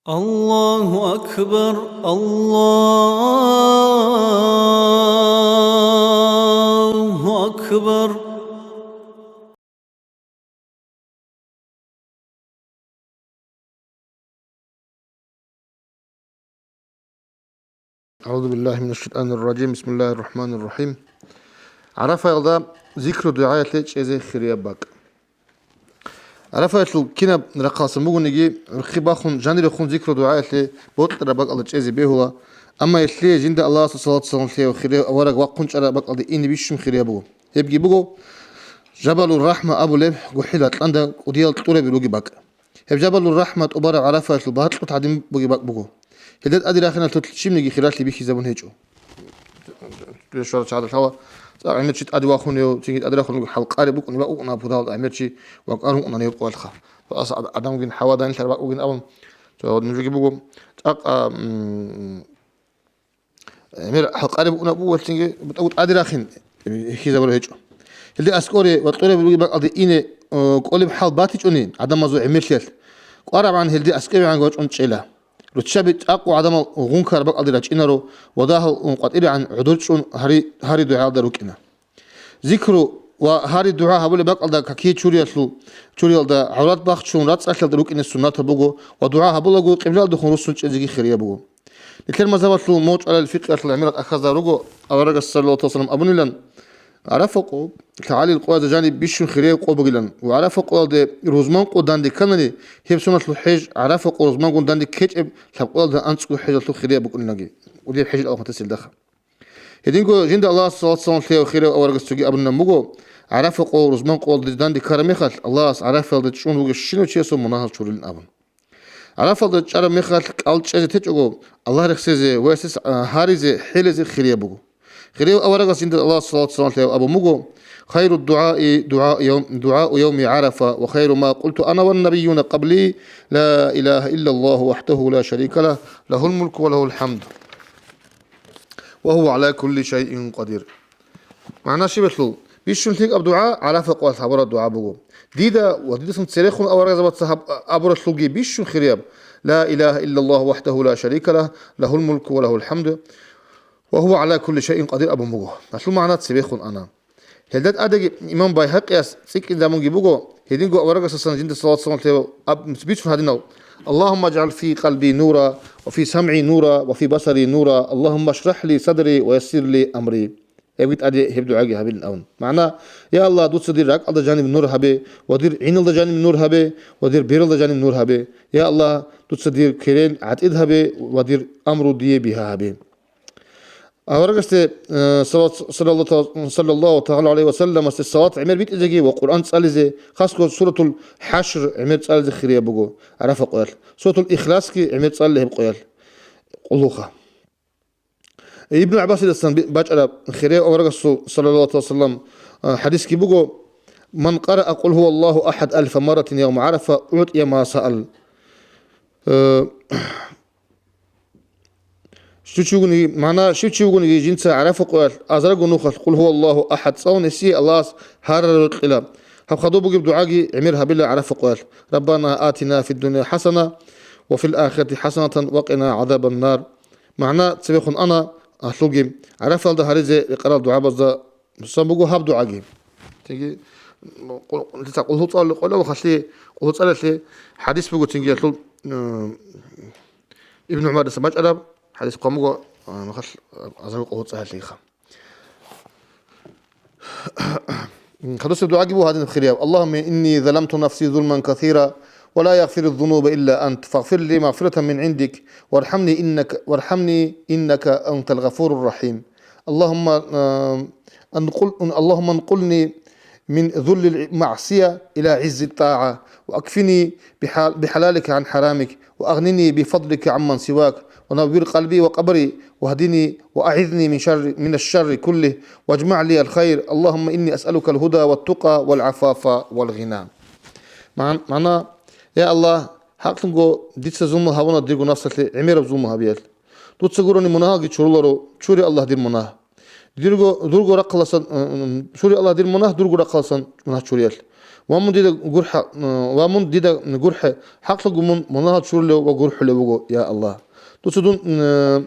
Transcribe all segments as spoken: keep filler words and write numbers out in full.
الله أكبر، الله أكبر. أعوذ بالله من الشيطان الرجيم. بسم الله الرحمن الرحيم. ГӀарафаялда зикру-дугӀаялъе чӀезе хирияб бакӀ. ГӀарафаялъул кинаб рахъалъан бугониги, гӀурхъи бахун, жанирехун зикру-дугӀаялъе бокьараб бакӀалда чӀезе бегьула, амма гьелъие жинда Аллагьасул салат-салам лъеяв хирияв авараг вахъун чӀараб бакӀалде ине бищун хирияб буго. Гьебги буго Жабалур Рахма абулеб гохӀил ракьанда кӀудиял кьураби ругеб бакӀ. Гьеб Жабалур Рахма тӀубараб ГӀарафаялъул багьа-кьут гӀадин бугеб бакӀ буго. Гьелда тӀаде рахиналъул щибниги хиралъи бихьизабун гьечӀо. Дешвара чагӀазда лъала, цӀакъ гӀемер чи тӀаде вахунев, цинги тӀаде рахун вуго, хӀалкъареб букӀунеб бакӀ букӀуна, пудал гӀемер чи вакӀарун вукӀуна гьев къоялъха. Ва ас-, ад-, адам вугин, хӀаваданилъар бакӀ бугин абун, цо нужеги буго, цӀакъ, а, м, гӀемер хӀалкъареб букӀунеб буго, цинги бутӀа-, тӀаде рахин, э, хьизабулеб гьечӀо. Гьелде аскӀоре ва кьураби ругеб бакӀалде ине, э, кӀолеб хӀал батичӀони гӀадамазул гӀемерлъиялъ, къварабгӀан гьелде аскӀовегӀан вачӀун чӀела. Руччаби цӀакъго гӀадамал гъункараб бакӀалде рачӀинаро ва дагьал къватӀирегӀан гӀодор чӀун гьари-, гьари-дугӀаялда рукӀина. Зикру ва гьари-дугӀа гьабулеб бакӀалда какие чуриялъул, чуриялда гӀаврат бахчун рацӀцӀалъиялда рукӀине суннатаб буго ва дугӀа гьабулаго къиблаялдехун руссун чӀезеги хирияб буго. Нилъер мазгьабалъул мочӀалал фикъиялъул гӀемерал ахазда руго, аварагас саллаллагьу гӀалайгьи ва саллам абунилан, ГӀарафа къо, лъагӀалил къоязда жаниб бищун хирияб къо бугилан, ва ГӀарафа къоялде рузман къо данде кканани, гьеб соналъул хӀеж ГӀарафа къо рузмангун данде ккечӀеб лъабкъоялда анцӀго хӀежалъул хирияб букӀунилаги, кӀудияб хӀежил авхатесилдаха. Гьединго жинда Аллагьас салат-салам лъеяв хирияв аварагас цоги абунилан буго, ГӀарафа къо рузман къоялде данде ккараб мехалъ, Аллагьас ГӀарафаялда чӀун вугев щинав чиясул мунагьал чурилин абун. ГӀарафалда чӀараб мехалъ кӀал чӀезе течӀого, Аллагь рехсезе ва гьесие, а, гьаризе, хӀелезе хирияб буго. Хирияв аварагас жинда Аллагьас салат-салам лъеяв абун буго, خير الدعاء دعاء يوم، دعاء يوم عرفة، وخير ما قلت أنا والنبيون قبلي، لا إله إلا الله وحده لا شريك له، له الملك وله الحمد، وهو على كل شيء قدير. МагӀна щибелъул, бищун лъикӀаб дугӀа ГӀарафа къоялъ гьабураб дугӀа буго. Дида ва дидасан церехун аварагзабаца гьаб-, абуралъулги бищун хирияб, لا إله إلا الله وحده لا شريك له، له الملك وله الحمد، وهو على كل شيء قدير абун буго. Гьалъул магӀна цебехун ана. Гьелда тӀадеги имам Байгьакъияс цӀикӀкӀинабунги буго, гьединго аварагасдасан жинда салат-салам лъеяв аб-, бицун гьадинал: اللهم اجعل في قلبي نورا، وفي سمعي نورا، وفي بصري نورا، اللهم اشرح لي صدري ويسر لي أمري. Гьебги тӀаде гьеб дугӀаги гьабилин абун. МагӀна: Я Аллагь, дуца дир ракӀалда жаниб нур гьабе, ва дир гӀиналда жаниб нур гьабе, ва дир бералда жаниб нур гьабе. Я Аллагь, дуца дир керен гӀатӀид гьабе ва дир амру дие бигьа гьабе. Аварагасде, э, салат-, саллаллаху, саллаллаху тагӀала гӀалайгьи ва салламасде салат гӀемер битӀизеги ва Къуръан цӀализе, хасго суратул ХӀашр гӀемер цӀализе хирияб буго ГӀарафа къоялъ. Суратул Ихласги гӀемер цӀалила гьеб къоялъ. Къулгьуха. Ибн ГӀаббасидасан би-, бачӀараб хирияв аварагасул, саллаллаху гӀалайгьи ва саллам, а, хӀадисги буго: من قرأ قل هو الله أحد ألف مرة يوم عرفة أعطي ما سأل. Э, щив чи вугониги, магӀна, щив чи вугониги жинца ГӀарафа къоялъ азарго нухалъ Къул гьуваллагьу ахӀад цӀалун, гьесие Аллагьас гьарарал рокьила. Гьаб хадуб бугеб дугӀаги гӀемер гьабила ГӀарафа къоялъ: ربنا آتنا في الدنيا حسنة وفي الآخرة حسنة وقنا عذاب النار. МагӀна цебехун ана гьалъулги, ГӀарафалда гьаризе рекъарал дугӀабазда сан буго гьаб дугӀаги. Цинги къу-, дица Къулгьу цӀалулел къоялъ, халлъи Къулгьу цӀалиялъе хӀадис буго, цинги гьалъул, э, Ибн ГӀумаридасан бачӀараб хӀадис хъван буго, э, махалъ, э, азарго Къулгьу цӀалиялъеха. Хадусеб дугӀаги буго гьадинаб хирияв: اللهم إني ظلمت نفسي ظلما كثيرا ولا يغفر الذنوب إلا أنت فاغفر لي مغفرة من عندك وارحمني إنك، وارحمني إنك أنت الغفور الرحيم. اللهم، آم، انقل-، اللهم انقلني من ذل المعصية إلى عز الطاعة، وأكفني بحال-، بحلالك عن حرامك، وأغنني بفضلك عمن سواك، ونور قلبي وقبري، واهدني وأعذني من شر، من الشر كله، واجمع لي الخير. اللهم إني أسألك الهدى والتقى والعفاف والغنى. МагӀ-, магӀна: Я Аллагь, хӀакълъунго дица зулму гьабуна дирго нафсалъе гӀемераб зулму гьабиялъ. Дуца гурони мунагьалги чуруларо, чуре, Аллагь, дир мунагь. Дирго, дурго рахъаласан, м, м, чуре, Аллагь, дир мунагь, дурго рахъаласан мунагь чуриялъ. Ва мун дида гурхӀа-, ва мун дида гурхӀе, хӀакълъун мун мунагьал чурулев ва гурхӀулев вуго, я Аллагь. Дуца дун, э,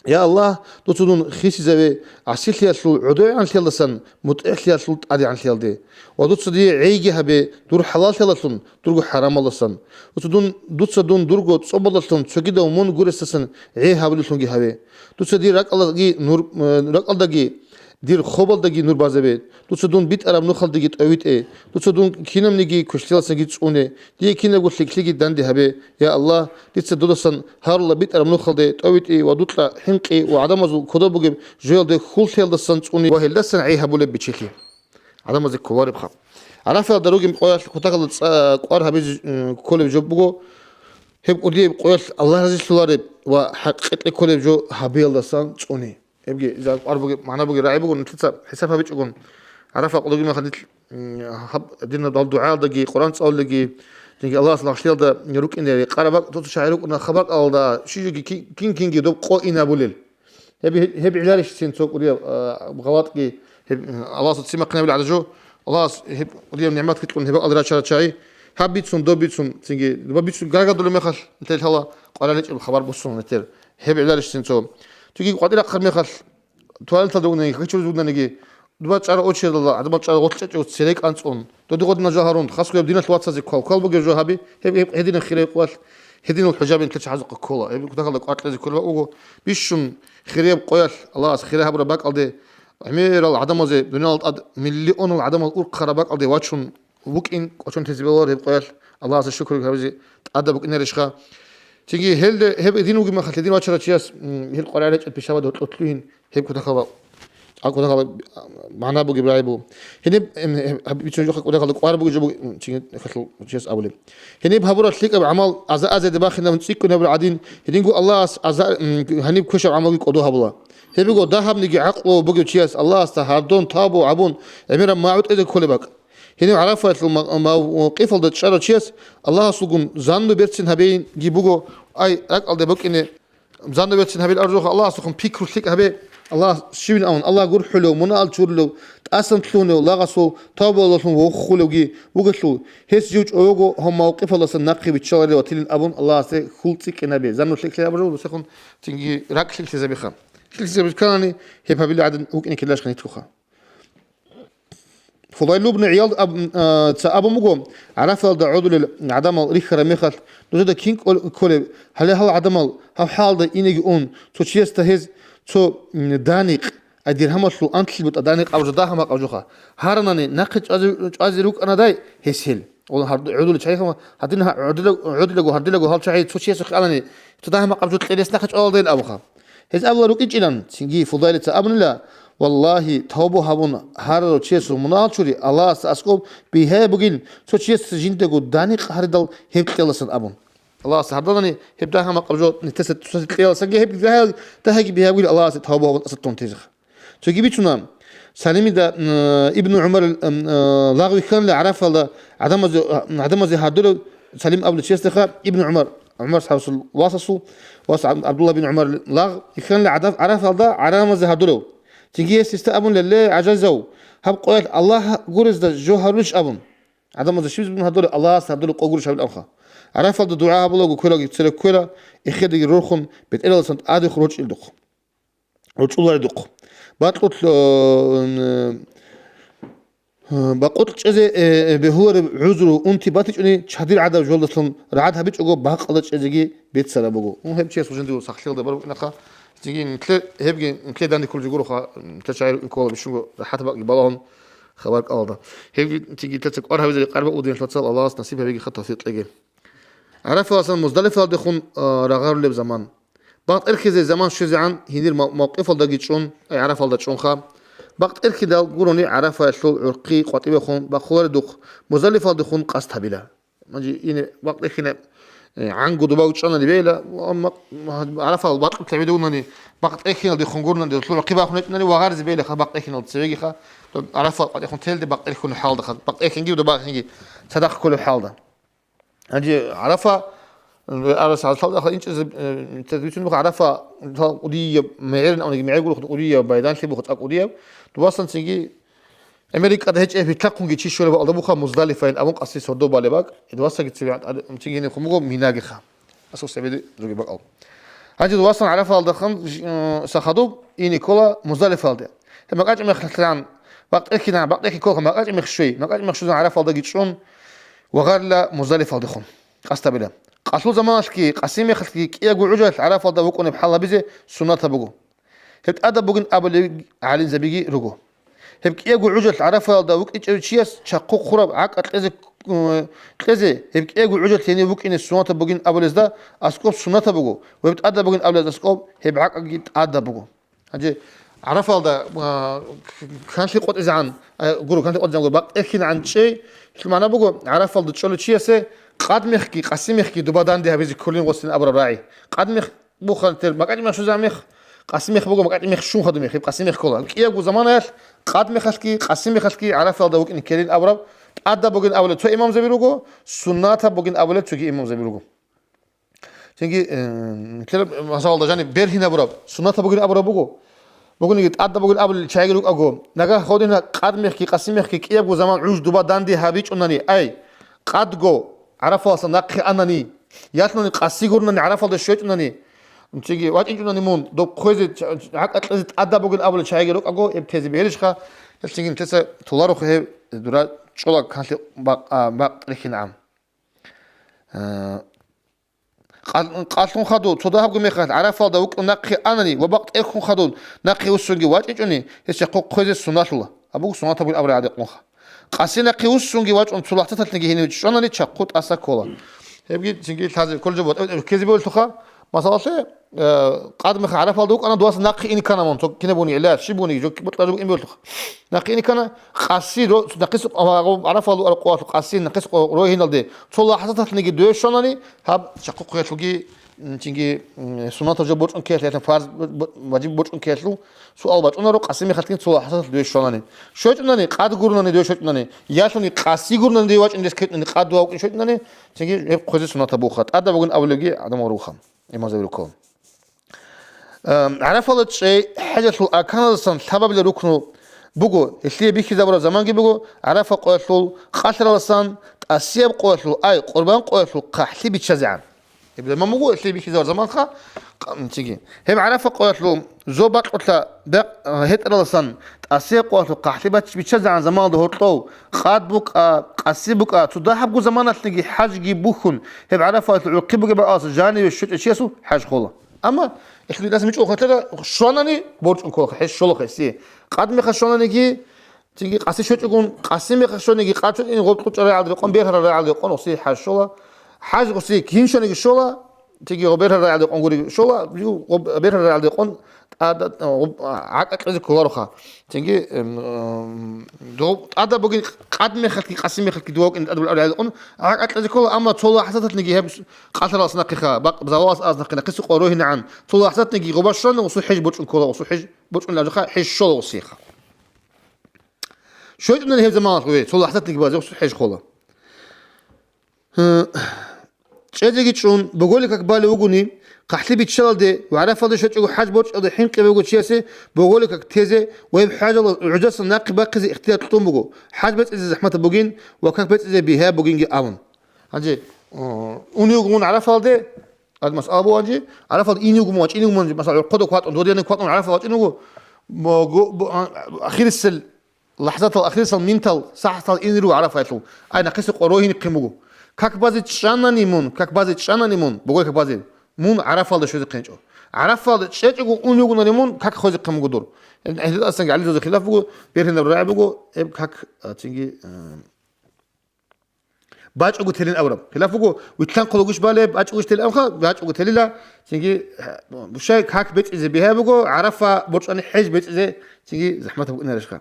я Аллагь, дуца дун хисизаве гӀасилъиялъул гӀодогӀанлъиялдасан мутӀигӀлъиялъул тӀадегӀанлъиялде. Ва дуца дие гӀейги гьабе дур хӀалаллъиялдалъун дурго хӀарамалдасан. Дуца дун, дуца дун дурго цӀобалдалъун цогидав мун гуресдасан гӀей гьабулеллъунги гьаве. Дуца дир ракӀалдаги нур, э, ракӀалдаги дир хобалдаги нур базабе. Дуца дун битӀараб нухалдеги тӀовитӀе. Дуца дун кинабниги квешлъиялдасанги цӀуне. Дие кинабго лъикӀлъиги данде гьабе. Я Аллагь, дица дудасан гьарула битӀараб нухалде тӀовитӀи ва дукьа хӀинкъи ва гӀадамазул кодоб бугеб жоялде хьуллъиялдасан цӀуни ва гьелдасан гӀей гьабулеб бичелъи. ГӀадамазе кколаребха. ГӀарафаялда ругеб къоялъ кутакалда цӀа-, кӀвар гьабизе, м, кколеб жо буго, гьеб кӀудияб къоялъ Аллагь разилъулареб ва хӀакъикъи кколеб жо гьабиялдасан цӀуни. Гьебги, за-, кӀвар бугеб, магӀна бугеб рагӀи бугун, нилъеца хӀисаб гьабичӀогун, ГӀарафа къулугимахъа нилъ, м, гьаб динаб дугӀаялдаги, Къуръан цӀалулелги, динги Аллагьас лагълъиялда рукӀине рекъараб бакӀ, цо-цо чагӀи рукӀуна хабар кӀалалда, щиб жоги ки-, кин-кинги доб къо инабулел. Гьеб, гьеб гӀилларищ цин цо кӀудияб, а, гъалатӀги, гьеб, Аллагьас ццин бахъинабил гӀадажу, Аллагьас гьеб кӀудияб нигӀматги кьун гьеб бакӀалда рачарал чагӀи, гьаб бицун, доб бицун, цинги доба бицун гаргадулеб мехалъ, нилъер лъала къваригӀинчӀеб хабар босун нилъер. Гьеб гӀилларищ цин цо. Цоги къватӀир рахъараб мехалъ, туалеталда угониги, хъичӀуризе угониги, дуба чӀара очередалда, гӀадамал чӀара гъоркьчӀечӀого цере кӀанцӀун, додигъадина жо гьарун, хасго гьеб диналъ вацазе квал, квал бугеб жо гьаби, гьеб, гьеб гьединаб хирияй къоялъ, гьединал хӀужаби нилъер чагӀазухъа ккола. Гьеб кутакалда кӀвар кьезе кколеб буго, бищун хирияв къоялъ Аллагьас хирияб гьабураб бакӀалде, гӀемерал гӀадамазе, дуниялалда тӀад миллионал гӀадамал урхъараб бакӀалде вачун, вукӀин, кӀочон тезе бегьулар гьеб къоялъ, Аллагьасе шукру гьабизе тӀадаб букӀинарищха? Цинги гьелде, гьеб гьедин вугеб мехалъ, гьедин вачарав чияс, м, гьел къваригӀинчӀел пишабаде гьоркьоб лъугьин, гьеб кутакалда, а, кутакалда магӀна бугеб рагӀи буго. Гьениб, м, гьеб, гьаб бицун жохъа кутакалда кӀвар бугеб жо буго, м, цинги хъалъул чияс абулеб. Гьениб гьабураб лъикӀаб гӀамал аза-азиялде бахинабун цӀикӀкӀун гьабураб гӀадин, гьединго Аллагьас аза-, м, гьаниб квешаб гӀамалги кӀодо гьабула. Гьеб буго дагьабниги гӀакълу бугев чияс Аллагьасда гьардун тавбу гьабун, гӀемераб магӀу тӀезе кколеб бакӀ. Гьенив ГӀарафаялъул ма-, мавкъифалда чӀарав чияс Аллагьасулгун занну берцин гьабейинги буго, ай, ракӀалде букӀине, занну берцин гьабил арзухъ Аллагьасухъун пикру лъикӀ гьабе, Аллагь щивин абун, Аллагь гурхӀулев, мунагьал чурулев, тӀасан лъугьунев, лагъасул тавбаялдалъун вохулевги вугелъул, гьес жив чӀового гьав мавкъифалдасан нахъе виччаларев ватилин абун Аллагьасде хьул цӀикӀкӀин гьабе, занну лъикӀлъи гьабураб русехун цинги ракӀ лъикӀлъизабиха. ЛъикӀлъизабиз ккани, гьеб гьабилеб гӀадин вукӀине ккеларищха нилъгоха? Фудайл ибн ГӀияд аб-, а, ца абун буго, ГӀарафаялда гӀодулел гӀадамал рихьараб мехалъ, нужеда кин ккол-, кколеб? Гьале гьал гӀадамал гьав хӀалда инеги ун, цо чиясда гьез цо, м, даникъ, ай диргьамалъул анлъи бутӀа даникъ абу жо дагьа-макъ абу жоха гьаранани, нахъе чӀвазе, чӀвазе рукӀанадай гьес гьел. Гьал гьар-, гӀодулел чагӀи гьадин гьа-, гӀодила-, гӀодилаго, гьардилаго гьал чагӀи цо чиясухъе анани, цо дагьа-макъ абу жо кьерес нахъе чӀвалалдайин абуха. Гьез абула рукӀинчӀилан, цинги Фудайлица абунила, Валлагьи, тавбу гьабун гьарарав чиясул мунагьал чури Аллагьасда аскӀоб бигьаяб бугин, цо чияс жиндаго даникъ гьаридал гьеб кьеласан абун. Аллагьасда гьардалани гьеб дагьа-макъаб жо нилъеца цоцазе кьеласанги гьеб дагьа-, дагьаги бигьаб бугин Аллагьасде тавбу гьабун тӀасатун тезеха. Цоги бицуна, Салимида, м, Ибну ГӀумарил, м, э, лагъ вихьанила ГӀарафалда гӀадамазе, гӀадамазе гьардурав Салим абулев чиясдеха Ибну ГӀумар, ГӀумар асхӀабасул васасул вас Аб-, ГӀабдулла бин ГӀумарил лагъ вихьанила гӀадаф-, ГӀарафалда гӀадамазе гьардурав. Цинги гьес гьесда абунила, ле, гӀажаизав, гьаб къоялъ Аллагь гурезда жо гьарулищ абун. ГӀадамазда щибизе бугин гьардула, Аллагьасда гьардула къо гурищ гьабил абха. ГӀарафалда дугӀа гьабулаго кколаги церекквела, эхедаги рорхун, бетӀералдасан тӀадехун рорчӀилдухъ. РорчӀуларедухъ. Бакьулъ, э, бакъулъ чӀезе, э, бегьулареб гӀузру унти батичӀони чадир гӀадаб жолдалъун рагӀад гьабичӀого бакъалда чӀезеги беццараб буго. Гьеб чияс жиндиего сахлъиялда бар букӀинаха. Цинги нилъе-, гьебги нилъеда даникулги гуроха, нилъер чагӀи рукӀин ккола бищунго рахӀат бакӀги балагьун хабар кӀалалда. Гьебги цинги нилъеца кӀвар гьабизе рекъараб бакӀ бугин лъацал Аллагьас насиб гьабеги хатӀа тавфикъ кьеги. ГӀарафаласан Муздалифалдехун, а, рагъарулеб заман. Бакъ тӀерхьизе заман щвезегӀан гьинир мав-, мавкъифалдаги чӀун, ай, ГӀарафалда чӀунха. Бакъ тӀерхьидал гурони ГӀарафаялъул гӀурхъи къватӀибехун бахъуларедухъ Муздалифалдехун къасд гьабила. Гьанже ине бакъ тӀерхьине, э, гӀанго дуба чӀванани бейла, амма ГӀарафал бакъ лъабида унани, бакъ тӀерхьиналдехун гурони досул гӀурхъи бахун гьечӀони ва гъаризе бейла ха бакъ тӀерхьиналда цевегиха, ГӀарафал къватӀехун телде бакъ тӀерхьун хӀалда ха, бакъ тӀерхьинги дуба хинги цадахъ кколеб хӀалда. Гьанже ГӀарафа, э, арас гьалдалъа инчӀезе, э, цебе бицунеб буго ГӀарафа, кӀудияб мегӀерин абуниги мегӀер гуроха, кӀудияб байданлъи буго, цӀакъ кӀудияб. Дубасан цинги Америкада гьечӀеб гьитӀахъунги чи щолеб бакӀалда буха Муздалифайин абун къаси сордо балеб бакӀ, гьедвасаги цеве гӀад-, цинги гьениб хъумуго Минагиха. Асул сабиди руги бакӀал. Гьанже васан ГӀарафалда хъан, э, сахадуб, ине ккола Муздалифалде. Гьеб макьачӀ мехалъан, бакъ тӀехьинан, бакъ тӀехьи кколха макьачӀ мех щвей, макьачӀ мех щвезан ГӀарафалдаги чӀун, ва гъарила Муздалифалдехун. Къасдабила. Къалъул заманалъги, къаси мехалъги кӀиябго гӀужалъ ГӀарафалда вукӀунеб хӀал гьабизе суннатаб буго. Гьеб тӀадаб бугин абулел гӀалимзабиги руго. Гьеб кӀиябго гӀужалъ ГӀарафаялда вукӀинчӀев чияс чахъу хъураб гӀакӀа кьезе, э, кьезе, гьеб кӀиябго гӀужалъ гьенив вукӀине сунатаб бугин абулезда аскӀоб сунатаб буго, ва гьеб тӀадаб бугин абулез аскӀоб гьеб гӀакӀаги тӀадаб буго. Гьанже ГӀарафаялда, а, канлъи къотӀизегӀан, а, гуро, канлъи къотӀизегӀан гуро, бакъ тӀехьинегӀан чӀей, гьелъул магӀна буго, ГӀарафаялда чӀолев чиясе къад мехги, къаси мехги дуба данде гьабизе кколин гъосин абураб рагӀи. Къад мех буха тер макьачӀ мех щвезаб мех, къаси мех буго макьачӀ мех щун хадуб мех, гьеб къаси мех ккола. КӀиябго заманаялъ къад мехалъги, къаси мехалъги ГӀарафаялда вукӀине ккелин абураб, тӀадаб бугин абулеб цо имамзаби руго, суннатаб бугин абулеб цоги имамзаби руго. Цинги, э, нилъер масалалда жаниб бергьинабураб, суннатаб бугин абураб буго. Бугониги тӀадаб бугин абулел чагӀиги рукӀаго, нагагь гьодина къад мехги, къаси мехги кӀиябго заман гӀуж дуба данде гьабичӀунани, ай, къадго ГӀарафалдасан нахъе анани, ялъуни къаси гурнани ГӀарафалда щвечӀунани, цинги вачӀинчӀунани мун, доб хъвезе, гӀакӀа кьезе тӀадаб бугин абулел чагӀиги рукӀаго, гьеб тезе бегьилищха, гьелъ цинги нилъеца толарухъе гьеб дура чӀола канлъи бакъ-, а, бакъ тӀерхьинегӀан. А, къал-, къалъун хадуб, цо дагьабго мехалъ ГӀарафалда вукӀун нахъе анани ва бакъ тӀерхьун хадуб нахъе вуссунги вачӀичӀони, гьес чахъу хъвезе сунналъула. Абуго суннатаб бугин абураб гӀадекъунха. Къаси нахъе вуссунги вачӀун цо лахӀзаталъниги гьенив чӀванани чахъу тӀаса ккола. Гьебги цинги лъазе кколеб жо батӀа-, ккезе бегьулъулха. Масалалъе, э, къад мех ГӀарафалда вукӀана, дуваса нахъе ине ккана мун, цо кинаб буни, гӀилла, щиб буни, жо батӀа жо ин бегьулъулха. Нахъе ине ккана, къаси ро-, нахъис, а, ГӀарафалда вукӀараб къоялъул къаси нахъис къо-, рогьиналде, цо лахӀзаталъниги дуе щванани, гьаб чахъу хъвеялъулги, м, цинги, м, суннатаб жо борчӀун ккеялъе, яни фарз бо-, бо-, важиб борчӀун ккеялъул суал бачӀунаро, къаси мехалъгин цо лахӀзаталъ дуе щванани. ЩвечӀунани, къад гурунани дуе щвечӀунани, ялъуни къаси гурунани дуе вачӀун рес ккечӀунани, къад дуе вукӀин щвечӀунани, цинги гьеб хъвезе суннатаб буха, тӀадаб бугин абулебги гӀадамал руха, имамзаби руккун. Ам, ГӀарафалда чӀей хӀежалъул арканалдасан лъабабилеб рукну буго, гьелъие бихьизабураб заманги буго, ГӀарафа къоялъул къалъаралдасан тӀасияб къоялъул, ай, къурбан къоялъул хъахӀлъи биччазегӀан. Гьеб заман буго, гьелъие бихьизабураб заманха, къа-, м, цинги. Гьеб ГӀарафа къоялъул зоб бакьулъа бакъ-, а, гьетӀаралдасан тӀасияб къоялъул хъахӀлъи бач-, биччазегӀан заманалда гьоркьов, къад букӀа, къаси букӀа, цо дагьабго заманалъниги хӀажги бухьун, гьеб ГӀарафаялъул гӀурхъи бугеб бакӀалдаса жаниве щвечӀев чиясул хӀаж хола. Амма гьелъул диласа мичӀул хатира щванани, борчӀун кколаха, хӀеж щолаха гьесие. Къад меха щвананиги, цинги къаси щвечӀогун, къаси меха щваниги, къачун ин гъоб кьучӀа рагӀалда рекъон, бергьарал рагӀалда рекъон гъуси хӀаж щола. ХӀаж гъуси кинщаниги щола, цинги гъоб бергьарал рагӀалда рекъон гури щола, гъоб бергьарал рагӀалда рекъон тӀада-, гъоб гӀакӀа кьезе кколароха. Цинги, эм, эм, дов-, тӀада бугин къад мехалъги, къаси мехалъги дова вукӀин тӀадабулеб рагӀалда рекъон гӀакӀа кьезе ккола, амма цо лахӀзаталъниги гьеб къалъаралдаса нахъеха, бакъ-, завалалдаса аз нахъе, нахъисеб къо рогьинегӀан. Цо лахӀзатниги гъоба щвана, гъусу хӀеж борчӀун ккола, гъусу хӀеж борчӀунилан жо-, хӀеж щола гъусиха. ЩвечӀунани гьеб заманалъ гъуве, цо лахӀзатниги базе гъусу хӀеж хола. Гьу, чӀезеги чӀун, боголил как балев вугони, хъахӀлъи биччалалде ва ГӀарафалде щвечӀого хӀаж борчӀалде хӀинкъи буго чиясе боголил как тезе ва гьеб хӀажалда гӀужасан нахъе бахъизе ихтияр кьун буго, хӀаж бецӀизе захӀматаб бугин ва как бецӀизе бигьаяб бугинги абун. Гьанже, о, унев вугун ГӀарафалде, ад масъала буго гьанже, ГӀарафалде инев вугун ва чӀинев вугун, масала, гӀурхъуда кватӀун, додиянив кватӀун ГӀарафалде вачӀинев вуго, бо-, го-, бо-, а, ахирисел лахӀзатал, ахирисал минтал, сахӀатал инеру ГӀарафаялъул. Ай, нахъисеб къо рогьинехъин буго. Как базе чӀанани мун, как базе чӀанани мун, бугой как базе, мун ГӀарафалда щвезехъинчӀо. ГӀарафалда чӀечӀого унев вугунани мун, как хвезехъин буго дур. Гьелдасанги гӀалимзабазда хилаф буго, бергьинаб рагӀи буго, гьеб как, а, цинги, а, бачӀого телин абураб. Хилаф буго, вилълъанхъулагуш балеб, бачӀогуш телин абха, бачӀого телила, цинги, а, бушай как бецӀизе бигьа буго, ГӀарафа борчӀани хӀеж бецӀизе, цинги захӀматаб букӀинарищха.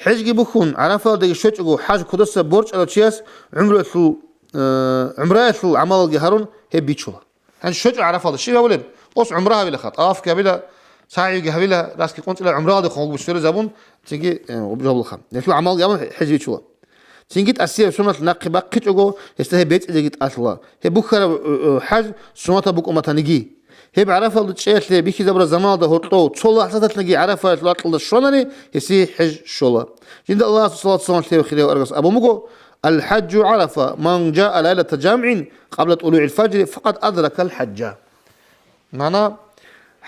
ХӀежги бухьун, ГӀарафалдаги щвечӀого хӀаж кодаса борчӀарав чияс гӀумраялъул, э, гӀумраялъул гӀамалалги гьарун, гьеб бичула. Гьанже щвечӀо ГӀарафалда, щиб гьабулеб? Ос гӀумра гьабилаха, тӀавафги гьабила, сагӀиги гьабила, расги къунцӀила гӀумраялдехун гъугу сверизабун, цинги, э, гъуб жавлуха. Гьелъул гӀамалги гьабун, хӀеж бичула. Цинги тӀасияб соналъ нахъе бахъичӀого, гьесда гьеб бецӀизеги тӀалъула. Гьеб бухьараб, э, э, хӀаж сунатаб букӀун батаниги. Гьеб ГӀарафалда чӀеялъе бихьизабураб заманалда гьоркьов цо лахӀзаталъаги ГӀарафаялъул ракьалда щванани, гьесие хӀеж щола. Жинда Аллагьасул салат-салам лъеяв хирияв аргъас абун буго: «Аль-хӀаджу ГӀарафа, ман жаа лайлата жамгӀин къабла тӀулугӀил фажри, факъад адракал хӀаджа». Мана,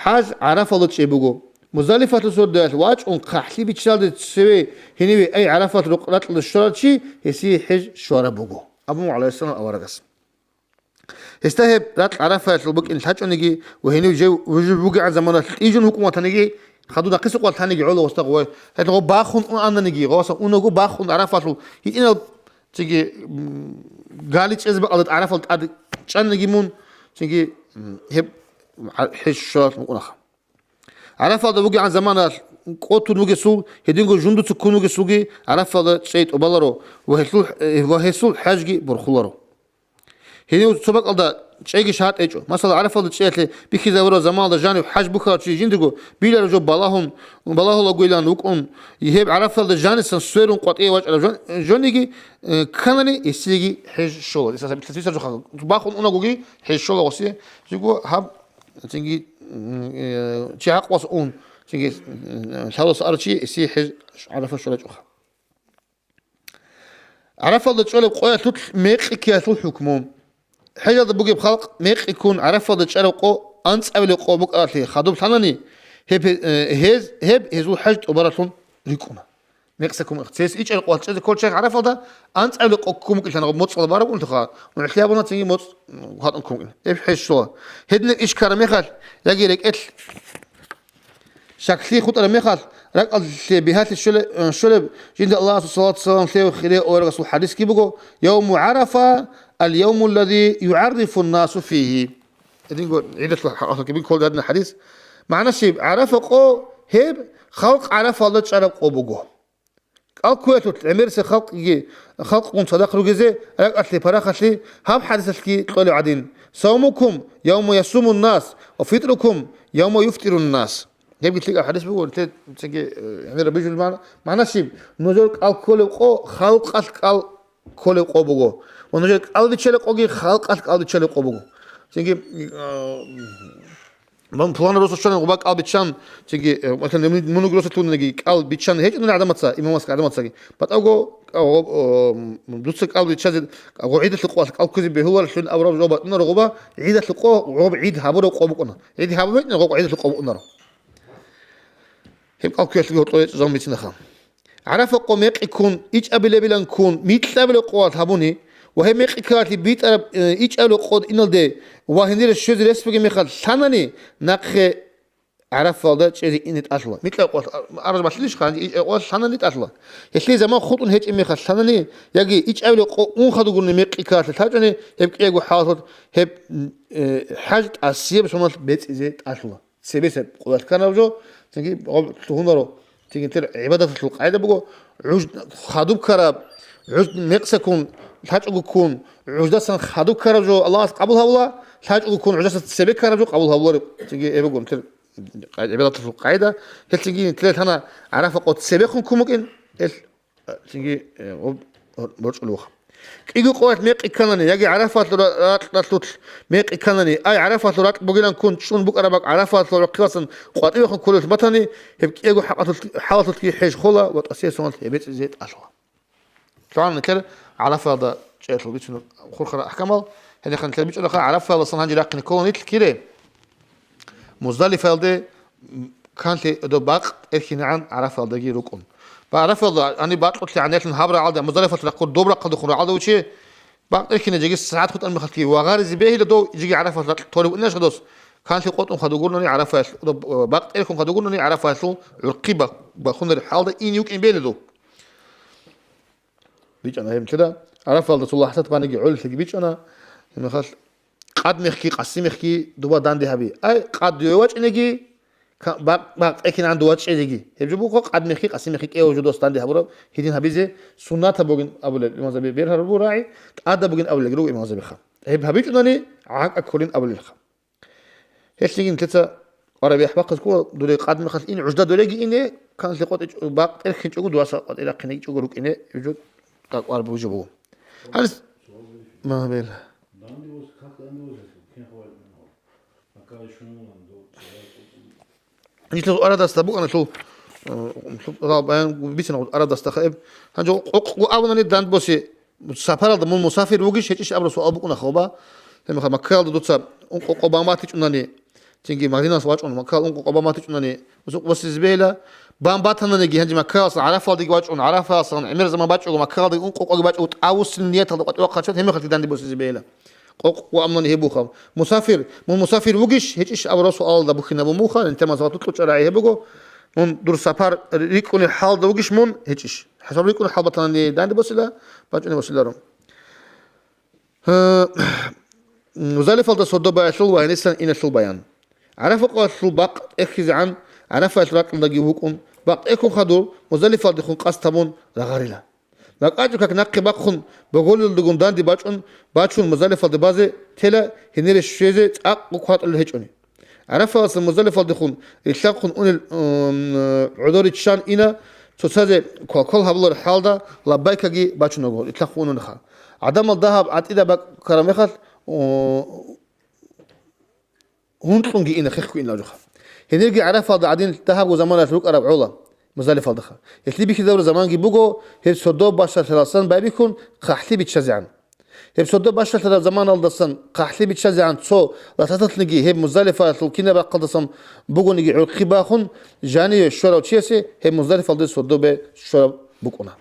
хӀаж ГӀарафалда чӀей буго. Муздалифалъул сордоялъ вачӀун хъахӀлъи биччалде цеве гьениве ай ГӀарафалъ рукъ-, ракьалда щварав чи, гьесие хӀеж щвараб буго, абун, гӀалайгьиссалам, аварагас. Гьесда гьеб ракь ГӀарафаялъул букӀин лъачӀониги ва гьенив жив вужу-, вугегӀан заманалъ кьижун вукӀун ватаниги, хадуб нахъисеб къоялъ лъаниги гӀоло гъосда гъой. Гьелъ гъо бахун ун-, ананиги, гъоса унаго бахун ГӀарафалъул гьитӀинал цинги, м, гали чӀезе бакӀалда ГӀарафал тӀад чӀаниги мун, цинги, м, гьеб гӀа-, хӀеж щваралъ мукӀунаха. ГӀарафалда вугегӀан заманалъ къотун вугесул, гьединго жундуца ккун вугесулги ГӀарафалда чӀей тӀубаларо ва гьелъул, ва гьесул хӀажги борхуларо. Гьенив цо бакӀалда чӀейги шартӀ гьечӀо. Масала, ГӀарафалда чӀеялъе бихьизабураб заманалда жанив хӀаж бухьарав чи жиндирго билараб жо балагьун, балагьулагойилан вукӀун, гьеб ГӀарафалда жанисан сверун къватӀиве вачӀараб жон-, жониги, э, кканани, гьесиеги хӀеж щола. Гьесда бихьизабураб жоха бахун унагоги хӀеж щола гъосие. Жиго гьаб, цинги, м, э, чи гӀакълуялъ ун, цинги, м, лъалаялъ арав чи, гьесие хӀеж ГӀарафа щолачӀоха. ГӀарафалда чӀолеб къоялъулъ мекъи ккеялъул хӀукму. ХӀежалда бугеб халкъ мекъи ккун ГӀарафалда чӀараб къо анцӀабилеб къо букӀаралъе хадуб лъанани, гьеб, э, гьез, гьеб гьезул хӀеж тӀубаралъун рикӀкӀуна. Мекъса ккун, цес ичӀараб къо чӀезе кколчӀеб ГӀарафалда анцӀабилеб къо ккун букӀиндалъун, моцӀалда бараб унтуха, нугӀлъи абуна цинги моцӀ хватӀун ккун букӀин. Гьеб хӀеж щола. Гьединаб иш ккараб мехалъ, яги рекӀелъ щаклъи хутӀараб мехалъ, ракӀалде бигьалъе щоле-, э, щолеб, жинда Аллагьасул салату салам лъеяв хирияв аварагасул хӀадисги буго: «Явму ГӀарафа, аль-явму аллази югӀаррифу ан-насу фигьи». Гьединго гӀидалъул хӀакъалъулъги кколда гьадинаб хӀадис. МагӀна щиб? ГӀарафа къо гьеб халкъ ГӀарафалда чӀараб къо буго. КӀал ккуялъулъ гӀемерисел халкъги, халкъгун цадахъ ругезе ракӀалъе парахалъе гьаб хӀадисалъги кьолеб гӀадин: «Савмукум явма ясумун нас, ва фитрукум явма юфтирун нас». Гьебги лъикӀаб хӀадис буго, те-, цинги, э, гӀемераб бижулеб магӀна, магӀна щиб? Нужер кӀал кколеб къо халкъалъ кӀал кколеб къо буго. Ва нужер кӀал биччалеб къоги халкъалъ кӀал биччалеб къо буго. Цинги, э, Мун пуланаб росулъ щвана гъуба кӀал биччан, цинги, э, масалан, мун-, мунги росулъ вунаги кӀал биччан гьечӀони гӀадамаца, имамасги гӀадамацаги. БатӀаго, а, гъо-, о, м, дуца кӀал биччазе, гъо гӀидалъул къоялъ кӀал ккузе бегьуларелъул абураб жо батӀунаро гъуба, гӀидалъул къо, гъоб гӀид гьабураб къо букӀуна. ГӀид гьабун бетӀни, гъоб гӀидалъул къо букӀунаро. Гьеб кӀал ккуялъги гьоркьоб гьечӀо жал мицинха. ГӀарафа къо мекъи ккун, ичӀабилебилан ккун, микьабилеб къоялъ гьабуни ва гьеб мекъи ккаралъе битӀараб, э, ичӀабилеб къо иналде ва гьенире щвезе рес бугеб мехалъ лъанани, нахъе ГӀарафалда чӀезе ине тӀалъула. Микьаб къоялъ, а, араз балъилищха, гьанже ичӀаб къоялъ лъанани тӀалъула. Гьелъие заман хутӀун гьечӀеб мехалъ лъанани, яги ичӀабилеб къо ун хадуб гурони мекъи ккаралъе лъачӀони, гьеб кӀиябго хӀалалъулъ гьеб, э, хӀаж тӀасияб соналъ бецӀизе тӀалъула. Цебесеб къоялъ кканаб жо, цинги гъоб лъугьунаро, цинги тер гӀибадаталъул къагӀида буго, гӀуж-, хадуб ккараб, гӀуж-, мекъса ккун, лъачӀого ккун, гӀуждасан хадуб ккараб жо Аллагьас къабул гьабула, лъачӀого ккун, гӀуждасан цебе ккараб жо къабул гьабулареб, цинги гьеб буго тер гӀибадаталъул къагӀида. Гьелъ цинги нилъер лъана ГӀарафа къо цебехун ккун букӀин, гьелъ Цинги, э, гъоб-, гъоб-, борчӀулев вуха. КӀиго къоялъ мекъи кканани, яги ГӀарафалъул ра-, ракьалъулъ мекъи кканани, ай, ГӀарафалъул ракь бугилан ккун чӀун букӀараб бакӀ ГӀарафалъул рахъиласан къватӀивехун кколелъ батани, гьеб кӀиябго хӀакъалъулъ-, хӀалалъулъги хӀеж хола ва тӀасиясуналъ гьеб бецӀизе тӀалъула. Лъугьана нилъер ГӀарафаялда чӀеялъул бицун хурхарал ахӀкамал, гьенихъа нилъер бичӀчӀулаха ГӀарафаялдасан гьанже рахъине ккола нилъ кире. Муздалифаялде, м, канлъи доб бакъ тӀерхьинегӀан ГӀарафаялдаги рукӀун. Ва ГӀарафаялда гьаниб бакьулъи гӀанилъун гьаб рагӀалда, Муздалифалъ рахъун доб рахъалдехун рагӀалда вучи, бакъ тӀерхьине жеги сагӀат хутӀан мехалъги вагъаризе бегьила дов, жеги ГӀарафаялъ ракь толеб унешха дос, канлъи къотӀун хадугурнани ГӀарафаялъ, доб, э, бакъ тӀерхьун хадугурнани ГӀарафаялъул гӀурхъи бах-, бахунареб хӀалда ине йукӀин бегьила дов. БичӀана гьеб нилъеда. ГӀарафалда цо лахӀзат баниги гӀолилъиги бичӀана. Гьеб мехалъ къад мехги, къаси мехги дуба данде гьаби. Ай, къад дуе вачӀинеги, ка-, бакъ, бакъ тӀехьинегӀан дова чӀезеги. Гьеб жо буго къад мехги, къаси мехги кӀиявго жо дос данде гьабураб, гьедин гьабизе суннатаб бугин абулел имамзаби, бергьараб буго рагӀи, тӀадаб бугин абулелги руго имамзабиха. Гьеб гьабичӀунани гӀакӀа кколин абулелха. Гьелъ цинги нилъеца къвараб яхӀ бахъизе ккола, дуре къад мехалъ ин, гӀужда дореги ине, канлъи къотӀи чӀу-, бакъ тӀерхьинчӀого, дуаса къватӀи рахъинегичӀого рукӀине, гьеб жо къвараб жо буго. Гьанис-, магьбел. Нилъер арадасда букӀана лъул, э, баян бицина арадасда хаиб. Гьанже къокъго абунани дандбоси сапаралда мун мусафир вугищ гьечӀищ абураб суал букӀуна хабар. Гьебмехалъ Маккаялда дуца ункъо къо бан батичӀунани, цинги Мадиналъ вачӀун, Маккаялда ункъо къо бан батичӀунани, босизе бегьила. Бан батананиги, гьанже Маккаялдасан ГӀарафалдеги вачӀун, ГӀарафалдасан гӀемер заман бачӀого, Маккаялдаги ункъо къоги бачӀого, тӀавуссин нияталда къватӀивахъарчӀват, гьебмехалъги данде босизе бегьила. Къокъ ва амнани гьеб буха. Мусафир, мун мусафир вугищ, гьечӀищ абураб суалалда бухьинабун буха, интерман сабату кьучӀа рагӀи гьеб буго. Мун дур сапар рикӀкӀунеб хӀалда вугищ мун, гьечӀищ. ХӀисаб рикӀкӀунеб хӀал батани данде босила, бачӀунеб босиларо. Гье, Музалифалда сордо баялъул ва гьенисан иналъул баян. ГӀарафа къоялъул бакъ тӀехьизегӀан, ГӀарафаялъ ракьалдаги вукӀун, бакъ тӀехьун хадур, Музалифалдехун къасд гьабун рагъарила. БакӀачӀу как нахъе бахъун боголилдагун данде бачӀун, бачун Музалифалде базе тела, гьенире щвезе цӀакъго кватӀулел гьечӀони. ГӀарафалдасан Музалифалдехун рилълъанхъун унел, м, гӀодор риччан ина, цоцазе квалквал гьабулар хӀалда лаббайкаги бачунаго рилълъанхъун унелха. ГӀадамал дагьаб гӀатӀида бакӀ ккараб мехалъ, о, гьункьунги ина, хехго ина жуха. Гьенирги ГӀарафалда гӀадин дагьабго заманалъ рукӀараб гӀола Музалифалдаха. Гьелъие бихьизабураб заманги буго, гьеб сордо бащалъаралсан байбихьун хъахӀлъи биччазегӀан. Гьеб сордо бащалъараб заманалдасан хъахӀлъи биччазегӀан цо лъасалъатниги гьеб Музалифаялъул кинаб рахъалдасан бугониги гӀурхъи бахун, жаниве щварав чиясе гьеб Музалифалде сордо бай щвараб букӀуна.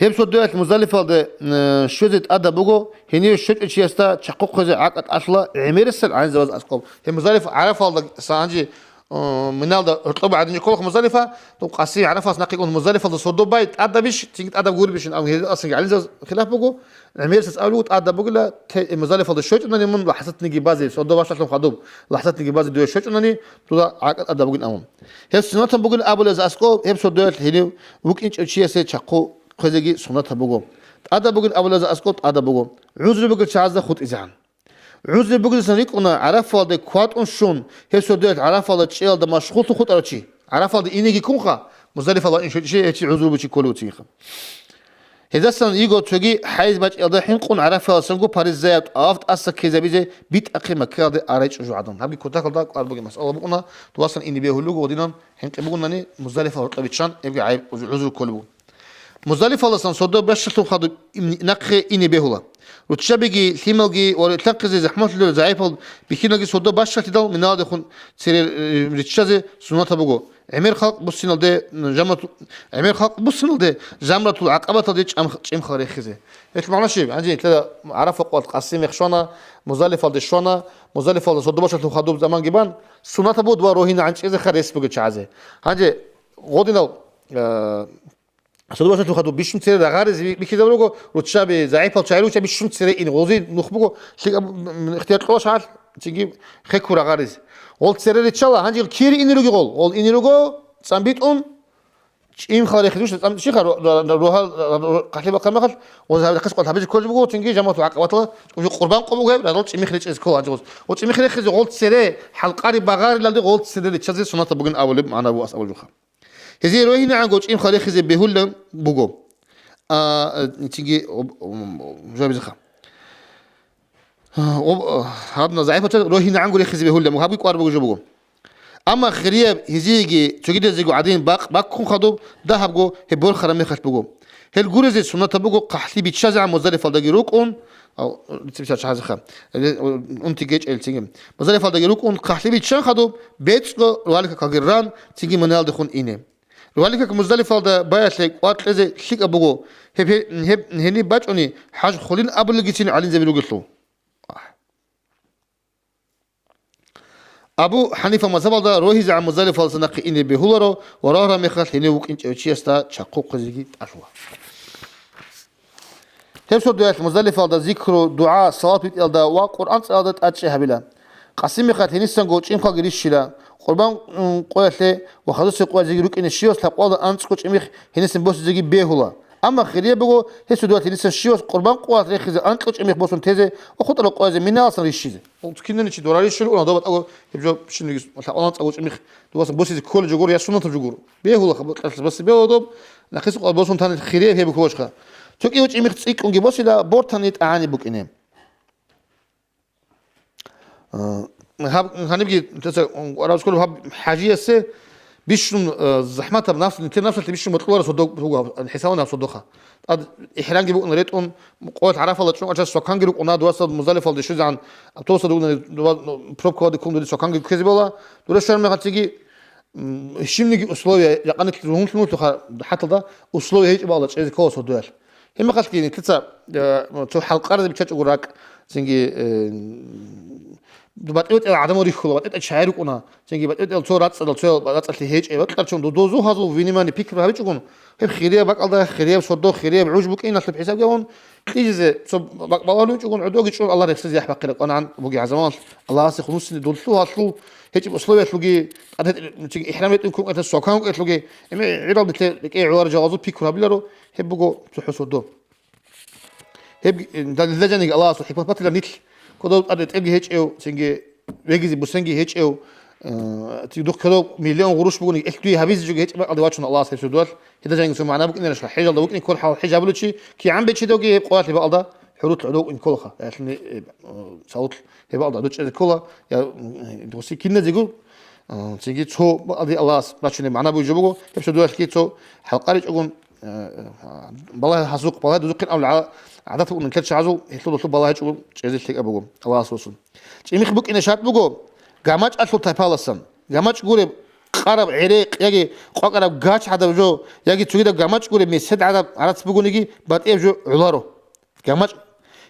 Гьеб сордоялъ Музалифалде, э, щвезе тӀадаб буго, гьениве щвечӀев чиясда чахъухъезе гӀакӀа тӀалъула гӀемерисел гӀанизаваз аскӀоб. Гьеб Музалиф ГӀарафалда сагьанжи, э, миналда гьоркьоб гӀадинчӀо кколаха Музалифа, ну, къаси ГӀарафас нахъе кӀун Музалифалда сордо бай тӀадабищ, цинги тӀадаб гурбищин, амма гьезул асланги гӀалимзабаз хилаф буго, гӀемерисез абулев тӀадаб бугила, те, Музалифалда щвечӀунани мун лахӀзатниги базе, сордо бащалъун хадуб, лахӀзатниги базе дуе щвечӀунани, дуда гӀакӀа тӀадаб бугин абун. Гьеб суннатан бугин абулез аскӀоб, гьеб сордоялъ гьенив вукӀинчӀев чиясе чахъу хъвезеги суннатаб буго. ТӀадаб бугин абулез аскӀоб тӀадаб буго. ГӀузру бугел чагӀазда хутӀизегӀан. ГӀузру бугезасан рикӀкӀуна, ГӀарафалде кватӀун щун, гьеб сордоялъ ГӀарафалда чӀиялда машгъуллъун хутӀарав чи. ГӀарафалде инеги ккунха, Музалифалда ин щвечӀищ гьев чи гӀузру бучи кколев цинха. Гьездасан йиго цоги хӀайз бачӀиялда хӀинкъун ГӀарафалдасанго паризаяб тӀаваф тӀаса ккезабизе битӀахъе Маккаялде арайчӀо жугӀадан. Гьабги кутакалда кӀвар бугеб масъала букӀуна, дувасан ине бегьулел руго гъодинан хӀинкъи бугунани, Музалифал гьоркьоб биччан, гьебги гӀайиб гӀузру кколеб буго. Музалифалдасан сордо бащалъун хадуб им-, нахъе ине бегьула. Руччабиги, лъималги ва релълъанхъизе захӀмалъулел загӀипал бихьиналги сордо бащалъидал миналадехун цере, э, риччазе суннатаб буго. ГӀемер халкъ буссиналде, м, жамрату-, гӀемер халкъ буссиналде жамратул гӀакъабаталде чӀам-, чӀимхал рехизе. Гьелъ магӀна щиб? Гьанже нилъеда ГӀарафа къоялъ къаси мех щвана, Музалифалде щвана, Музалифалда сордо бащалъун хадуб заманги бан, суннатаб буго дова рогьинегӀан чӀезеха рес бугел чагӀазе. Гьанже гъодинал, э, сордо бащалъун хадуб бищун цере рагъаризе би-, бихьизабурго, руччаби, загӀипал чагӀи руччаби бищун цере ин. Гъози нух буго, лъикӀаб, м, ихтияр кьолаш гьал, цинги хехго рагъаризе. Гъол цере риччала, гьанже кири ине руги гъол. Гъол ине руго, цӀамбитӀун, чӀимхал рехизе, цӀам-, щиха, ро-, ро-, ро-, рогьал, ро-, ро-, хъахӀлъи бахъараб мехалъ, гъози гьаб рехъес къвал гьабизе кколеб буго, цинги жаматул гӀакъабатала, уже къурбан къо буго гьеб, радал чӀимихъ речӀезе ккола гьанже гъоз. Гъол чӀимихъ рехизе гъол цере, хӀалкъари багъарилалде гъол цере риччазе суннатаб бугин абулеб магӀна буго асабал жуха. Гьезие рогьинегӀанго чӀимхал рехизе бегьулеб буго. А, э, цинги об-, ом, жавабизеха. Об-, гьабна загӀипача рогьинегӀанго рехизе бегьулеб буго, гьабги кӀвар буго жо буго. Амма хирияб гьезиеги цогидазего гӀадин бакъ баккун хадуб дагьабго гьеб борхараб мехалъ буго. Гьел гурезе суннатаб буго хъахӀлъи биччазегӀан Музалифалдаги рукӀун, Ав, рицепица чагӀазеха. Ре-, унти гечӀел цинги. Музалифалдаги рукӀун, хъахӀлъи биччан хадуб, бецӀго рваликакалги ран, цинги минаялдехун ине. Рваликак Музалифалда баялъе кӀвар кьезе лъикӀаб буго, гьеб, гьеб, гьеб гьениб бачӀуни хӀаж хулин абулелгицин гӀалимзаби ругелъул. Абу ХӀанифа мазгьабалда рогьизегӀан Музалифалдаса нахъе ине бегьуларо ва рагьараб мехалъ гьенив вукӀинчӀев чиясда чахъухъезеги тӀалъула. Гьеб сордоялъ Музалифалда зикру, дугӀа, салават битӀиялда ва Къуръан цӀалиялда тӀадчӀи гьабила. Къасим мехалъ гьенисанго чӀимхалги рищила. Къурбан, м, къоялъе ва хадусеб къоязеги рукӀине щивас лъабкъоялда анцӀго чӀимихъ гьенисан босизеги бегьула. Амма хирияб буго, гьеб сордоялъ гьенисан щивас къурбан къоялъ рехизе анкьго чӀимихъ босун тезе ва хутӀарал къоязе миналасан рищизе. Кинани чи дора рищулев, ун гьадаб батӀаго гьеб жо щинниги лъабкъоялда анцӀго чӀимихъ дувасан босизе кколеб жо гуро, я суннатаб жо гуро. Бегьула, хабар кьалъ баси бегьула доб, нахъисеб къоялъ босун тани хирияб гьеб кколашха. Цо кӀиго чӀимихъ цӀикӀкӀунги босила, бортани тӀагӀани букӀине. А, гьаб, гьанибги, тесса, араб скола гьаб хӀажиясе бищун, а, захӀматаб нафс, нилъер нафсалъе бищун бокьуларас гьодов буго, хӀисабун гьаб сордоха. ТӀад ихӀрамги букӀун ретӀун, къоялъ ГӀарафала чӀун гьачӀас соканги рукӀуна, дуаса Муздалифалде щвезегӀан автобусалда угӀуна, дуа-, пробкалде ккун дуде соканги ккезе бала, дура щвараб мехалъги, м, щибниги условия, жакъа нилъ ругьунлъун вугьулъуха хӀаталда, условия гьечӀеб бала чӀезе ккола сордоялъ. Гьеб мехалъги нилъеца, э, цо хӀалкъаразе биччачӀого ракӀ, цинги, э, батӀи-батӀиял гӀадамал рихьула, батӀи-батӀиял чагӀи рукӀуна, цинги батӀи-батӀиял цо рацӀцӀадал, цо рацӀцӀалъи гьечӀеб, бакьарчун дозул гьазул внимание, пикру гьабичӀогун, гьеб хирияб бакӀалда, хирияб сордо, хирияб гӀуж букӀиналъуб хӀисабги гьабун, кьижизе цо бакӀ балагьун вичӀогун, гӀодоги чӀун Аллагь рехсезе яхӀ бахъи ракӀван гӀан бугеб гӀазамал, Аллагьасе хунусине долъул гьалъул, гьечӀеб условиялъулги, тӀад гьечӀеб, цинги ихӀрам ретӀун ккун къватӀа сокан кӀвелъулги, гӀемер гӀирал нилъер рекӀее гӀолареб жагьазул пикру гьабиларо, гьеб буго цохӀо сордо. Гьеб, э, далилда жаниги Аллагьасул хӀикмат батила нилъ, кодов тӀад ретӀелги гьечӀев, цинги вегизе бусенги гьечӀев, э, цинги духъ кодов миллион гъурущ бугони, эх дуе гьабизе жоги гьечӀеб бакӀалде вачун Аллагьас гьеб сордоялъ, гьелда жаниги цо магӀна букӀинарищха, хӀежалда вукӀин кколеб хӀал хӀеж гьабулев чи, кигӀан бечедавги гьеб къоялъе бакӀалда хӀурулъ гӀодов вукӀин кколаха, яхълъи, э, э, савулъ гьеб бакӀалда гьодов чӀезе ккола, я, э, доси киназего, э, цинги цо бакӀалде Аллагьас бачунеб магӀна бугеб жо буго, гьеб сордоялъги цо хӀалкъаричӀогун, Э, балагь гьасухъ, балагь дузухъин абула гӀа-, гӀадат букӀун нилъер чагӀазул, гьелъул долъул балагь гьечӀого чӀезил лъикӀаб буго Аллагьас васун. ЧӀимихъ букӀине шарт буго гамачӀалъул тайпаласан. ГамачӀ гуреб къараб гӀерекъ яги къвакӀараб гач гӀадаб жо, яги цогидаб гамачӀ гуреб месед гӀадаб гӀарац бугониги, батӀияб жо гӀоларо. ГамачӀ.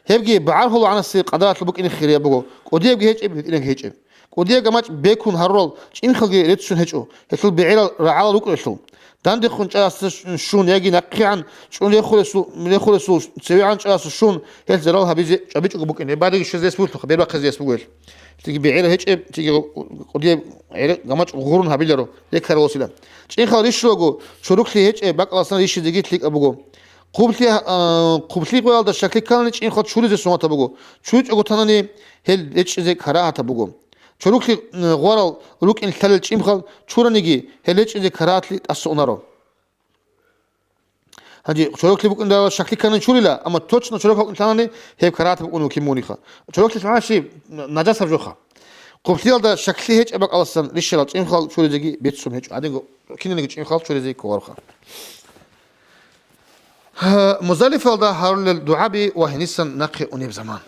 Гьебги багӀархьул вагӀанасе къадаралъул букӀине хирияб буго, кӀудиябги гьечӀеб, гьитӀинабги гьечӀеб. КӀудияб гамачӀ бекун гьарурал чӀинхалги реццун гьечӀо, гьелъул бегӀерал рагӀалал рукӀуналъул. Дандехун чӀарасда щун яги нахъегӀан чӀун рехуресул, рехуресул цевегӀан чӀарасда щун гьел зарал гьабизе чӀвабичӀого букӀине. Гьеб бадеги щвезе гьес бугелъулха, бербахъизе гьес буго гьел. Цинги бегӀерал гьечӀеб, цинги кӀудияб гӀерекъ гамачӀ гъурун гьабиларо, рекаралосила. ЧӀинхал рищулаго, чороклъи гьечӀеб бакӀаласан рищизеги лъикӀаб буго. Хъублъи, а, хъублъи гъоялда щаклъи кканани чӀинхал чуризе суннатаб буго. ЧуричӀого танани гьел речӀчӀизе карагьатаб буго. Чороклъи, м, гъварал рукӀин лъалел чӀинхал чураниги, гьел речӀчӀизе карагьатлъи тӀаса унаро. Гьанже чороклъи букӀиндал щаклъи кканани чурила, амма точно чорок букӀин лъанани гьеб карагьатаб букӀун вукин муниха. Чороклъи лъана щиб, нажасаб жоха. Хъублъиялда щаклъи гьечӀеб бакӀаласан рищарал чӀинхал чуризеги беццун гьечӀо. Гьадинго киналниги чӀинхал чуризе кколароха. Гьа, Муздалифалда гьарулел дугӀаби ва гьенисан нахъе унеб заман.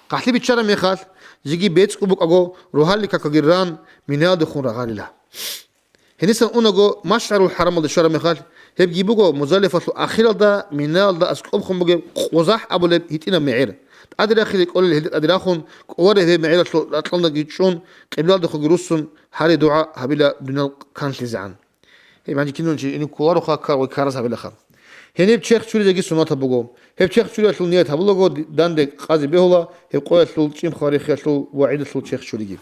КъахӀлъи биччараб мехалъ, жеги бецӀго букӀаго, рогьалил какаги ран, Минаялдехун рагъарила. Гьенисан унаго МашгӀарул хӀарамалде щвараб мехалъ, гьебги буго Муздалифалъул ахиралда Минаялда аскӀобхун бугеб къозахӀ абулеб гьитӀинаб мегӀер. ТӀаде рахизе кӀолел гьелде тӀаде рахун, кӀолареб гьеб мегӀералъул ракьалдаги чӀун, къиблалдехунги руссун, гьари-дугӀа гьабила дуниял канлъизегӀан. Гьеб гьанже киналго чи ине кколароха, ккарго караз гьабилаха. Гьениб черх чуризеги суннатаб буго. Гьеб черх чуриялъул ният гьабулаго, данде къазе бегьула гьеб къоялъул, чӀинхал рехиялъул ва гӀидалъул черх чуриги.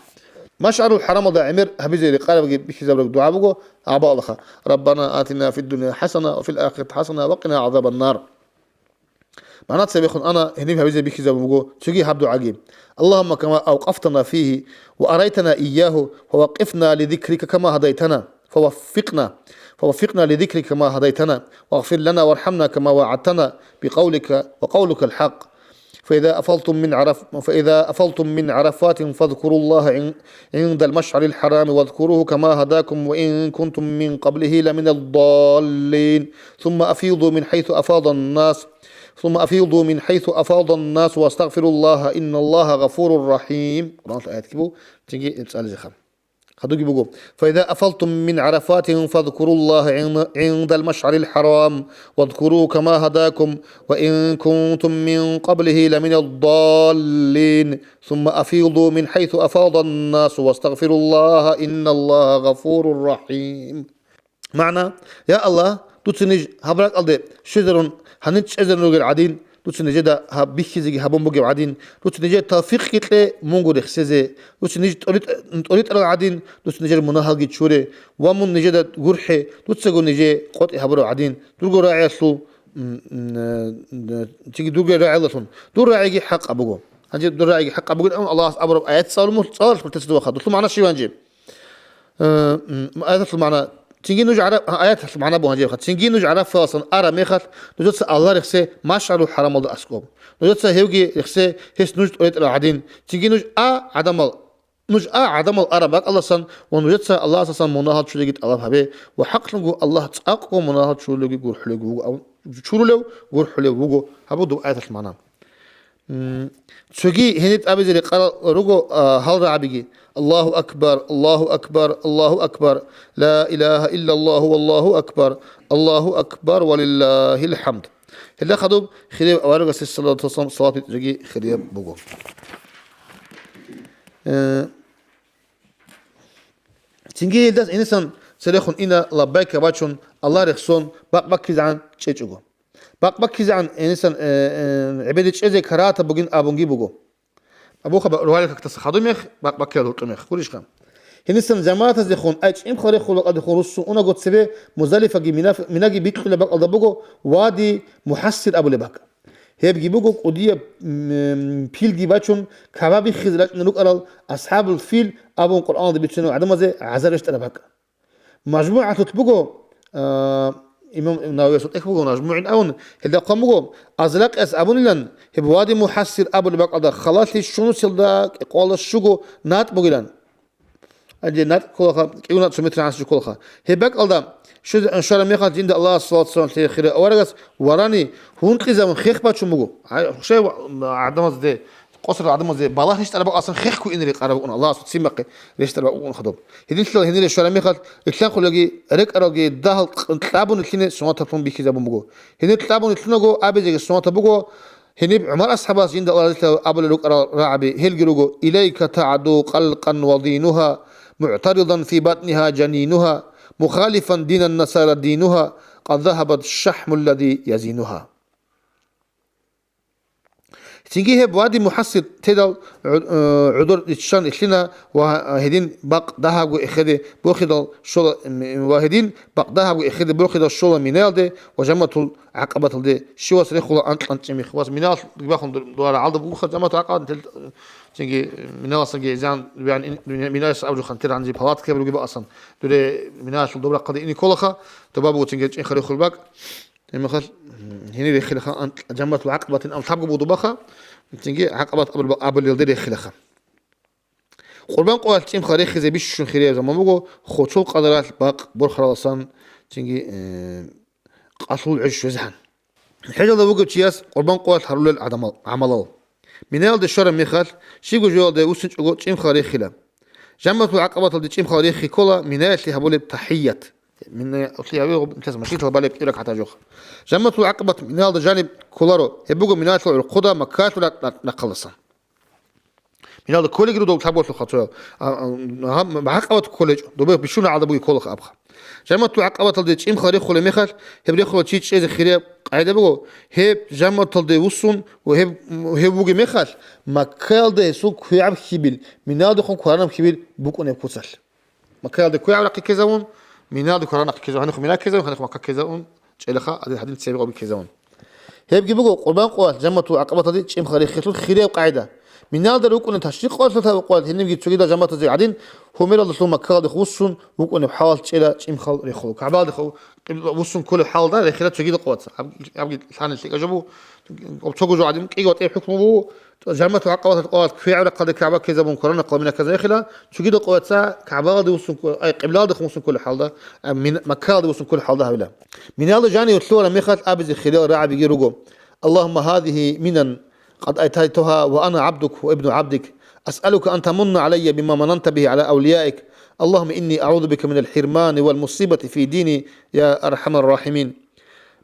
МашгӀарул хӀарамалда гӀемер гьабизе рекъарабги бихьизабураб дугӀа буго, абаалаха: «Раббана атина фид-дунья хӀасана ва фил-ахирати хӀасана ва къина гӀазабан-нар». МагӀна цебехун ана, гьениб гьабизе бихьизабун буго цоги гьаб дугӀаги: «Аллагьумма кама авкъафтана фигьи ва арайтана ийягьу, фаваккъифна ли зикрика кама гьадайтана, фаваффикъна, фаваффикъна ли зикрика кама гьадайтана, вагъфир лана вархӀамна кама вагӀадтана бикъавлика ва къавлукал хӀакъ. فإذا أفضتم من عرف-، فإذا أفضتم من عرفات فاذكروا الله عن-، عند المشعر الحرام واذكروه كما هداكم وإن كنتم من قبله لمن الضالين. ثم أفيضوا من حيث أفاض الناس، ثم أفيضوا من حيث أفاض الناس واستغفروا الله إن الله غفور رحيم». Къуръан аят кибу, тиги ибцӀализеха. Хадуги буго: «فإذا أفضتم من عرفات فاذكروا الله عن-، عند المشعر الحرام واذكروه كما هداكم وإن كنتم من قبله لمن الضالين. ثم أفيضوا من حيث أفاض الناس واستغفروا الله إن الله غفور رحيم». МагӀна: «Я Аллагь, дуца ниж гьаб ракьалде щвезарун, гьанир чӀезарун ругел гӀадин, дуца нижеда гьаб бихьизеги гьабун бугеб гӀадин, дуца нижее тавфикъги кье мунго рехсезе, дуца ниж тӀоритӀ-, тӀоритӀарал гӀадин, дуца нижер мунагьалги чуре, ва мун нижеда гурхӀе, дуцаго нижее къотӀи гьабураб гӀадин, дурго рагӀиялъул, м, м, э, цинги дурго рагӀиялдалъун. Дур рагӀиги хӀакъаб буго». Гьанже дур рагӀиги хӀакъаб бугин абун Аллагьас абураб аят цӀалун мух-, цӀаларалъур тесадувахъа. Дуцул магӀна щиб гьанже? Э, м, аяталъул магӀна. Цинги нуж гӀара-, а, аяталъул магӀна бугьанжебха. Цинги нуж ГӀарафаласан араб мехалъ, нужеца Аллагь рехсе МашгӀарул хӀарамалда аскӀоб. Нужеца гьевги рехсе, гьес нуж тӀоретӀарал гӀадин. Цинги нуж а гӀадамал Нуж а гӀадамал араб бакӀалдасан ва нужеца Аллагьасдасан мунагьал чуриги тӀалаб гьабе, ва хӀакълъунго Аллагь цӀакъго мунагьал чурулевги гурхӀулев вуго, чурулев гурхӀулев вуго, гьабу доб аяталъ магӀна. М, цоги гьениб абизе рекъарал руго, а, гьал рагӀабиги: «Аллагьу акбар, Аллагьу акбар, Аллагьу акбар, ла илагьа иллаллагьу, валлагьу акбар, Аллагьу акбар, валиллагьил хӀамд». Гьелда хадуб хирияв аварагасе саллаллагьу гӀалайгьи ва саллам салават битӀизеги хирияб буго. Э, Цинги гьелдас гӀинисан церехун ина, лаббайка бачун, Аллагь рехсон, бакъ баккизегӀан чӀечӀого. Бакъ баккизегӀан гӀинисан, э, э, гӀебеде чӀезе карагьатаб бугин абунги буго. Абу Хаба рухӀалил какдаса хадуб мех, бакъ баккиялда гьоркьоб мех. Гурищха? Гьенисан жамагӀатаздехун, ай чӀимхал рехула къадехун руссун унаго цебе Музалифаги Минаф-, Минаги бикьулеб бакӀалда буго Вади МухӀассир абулеб бакӀ. Гьебги буго кӀудияб, м, пилги бачун, КагӀба биххизе рачӀунел рукӀарал АсхӀабул Фил абун Къуръаналда бицунел гӀадамазе гӀазаб рещтӀараб бакӀ. МажмугӀалъулъ буго, а, имам Нававиясул тӀехь буго МажмугӀин абун, гьелда хъван буго, Азракъяс абунилан, гьеб Вади МухӀассир абулеб бакӀалда халалъи щунусиялда кӀикъоялда щуго натӀ бугилан. Гьанже натӀ кколаха, кӀиго натӀ цо метр гӀанасеб кколаха. Гьеб бакӀалда щвез-, щвараб мехалъ жинда Аллагьас саллаллагьу гӀалайгьи ва саллам лъе хирияв аварагас варани гьункъизабун хех бачун буго. Гьай, хушай ва-, гӀадамазде, къосарал гӀадамазде балагь рещтӀараб бакӀалдасан хехго ине рекъараб букӀун, Аллагьас цин бахъе рещтӀараб букӀун хадуб. Гьединлъидал гьенире щвараб мехалъ, рилълъанхъулаги рекӀаралги дагьал кь-, кьабун рилълъине суннатаблъун бихьизабун буго. Гьенир кьабун рилълъунаго абизеги суннатаб буго, Гьениб ГӀумар асхӀабас жинда Аллагь разилъаяв абулел рукӀарал рагӀаби, гьелги руго: «Илайка тагӀду халкъан ва динугьа, мугӀтаридан фи батнигьа жанинугьа, мухалифан динан насара динугьа, къад загьабат шахӀмуллади язинугьа». Цинги гьеб Вади МухӀассир тедал гӀу-, э, гӀодор риччан рилълъина ва гьедин бакъ дагьабго эхеде борхидал щола, м, ва гьедин бакъ дагьабго эхеде борхидал щола Минаялде ва Жамратул ГӀакъабаталде щивас рехула анкьанчӀи мех. Вас Минаялъ бахун дур-, дугӀа рагӀалда бугоха Жамратул ГӀакъабаталъ, цинги Минаялдасанги гӀезегӀан вегӀан ин-, Мина-, Минаялъ абжухан тер гьанже палаткаби руги бакасан, дуре Минаялъул доб рахъалде ине кколаха, доба буго цинги чӀинха рехул бакӀ. Гьеб мехалъ, гьенир рехилаха анкь-, Жамратул ГӀакъабатин ам лъабго буго добаха, цинги ГӀакъабат абул-, абулелде рехилаха. Къурбан къоялъ чӀимха рехизе бищун хирияб заман буго, хосул къадаралъ бакъ борхараласан цинги, э, къалъул гӀуж щвезегӀан. ХӀежалда вугев чияс къурбан къоялъ гьарулел гӀадамал-, гӀамалал. Минаялде щвараб мехалъ, щибго жоялде вуссинчӀого чӀимха рехила. Жамратул ГӀакъабаталде чӀимха рехи ккола Минаялъе гьабулеб тахӀият. Минаялъе гьабе гъуб-, нилъеца машгитал балеб кӀирак гьатӀа жо. Жамратул ГӀакъабат Минаялда жаниб кколаро, гьеб буго Минаялъул гӀурхъуда Маккалъул ракь-, ракь-, рахъалдасан. Миналда кколегири дов лъаболъуха цоял. А, а, гьаб ГӀакъабат кколечӀо, добе бищун гӀалда буги кколаха абха. Жамратул ГӀакъабаталде чӀимха рехулеб мехалъ, гьеб рехула чи чӀезе хирияб къагӀида буго, гьеб жамраталде вуссун ва гьеб, гьев вугеб мехалъ, Маккаялда гьесул квегӀаб хьибил, Миналдехун кваранаб хьибил букӀунеб куцалъ. Маккаялде квегӀаб рахъи ккезавун, Миналде кваранахъи ккезавун, гьанихъ Мина ккезавун, гьанихъ Макка ккезавун, чӀелаха, гьадин, гьадин цебе гъоби ккезавун. Гьебги буго Къурбан къоялъ, Жамратул ГӀакъабаталде чӀимха рехилъул хирияб къагӀида. Миналда рукӀунел ташрикъ къоялъул гьав къоялъ, гьенибги цогидал жаматазе гӀадин, гьумералдалъун Маккаялдехун вуссун вукӀунеб хӀалалъ чӀела чӀимхал рехула. КагӀбаялдехун къибла вуссун кколеб хӀалалда рехила цогидал къоялъ. Аб-, абги лъанил лъикӀаб жо буго, цого жо гӀадин кӀиго ватӀи хӀукму буго, Жамратул ГӀакъабаталъ къоялъ квегӀаб рахъалде КагӀба ккезабун, кваранахъ ва Мина ккезаб рехила, цогидал къоялъ ца КагӀбаялде вуссун кко-, ай, къиблаялдехун вуссун кколеб хӀалда, а, Мин-, Маккаялде вуссун кколеб хӀалда гьавила. Миналда жанив лъугьараб мехалъ абизе хириял рагӀабиги руго: «Аллагьумма гьазигьи Минан къад атайтугьа ва ана гӀабдук ва ибну гӀабдик. Асъалука ан тамунна гӀалайя бима мананта бигьи гӀала авлияик. Аллагьумма инни агӀузу бика минал хӀирмани вал мусибати фи дини, я архӀамар рахӀимин».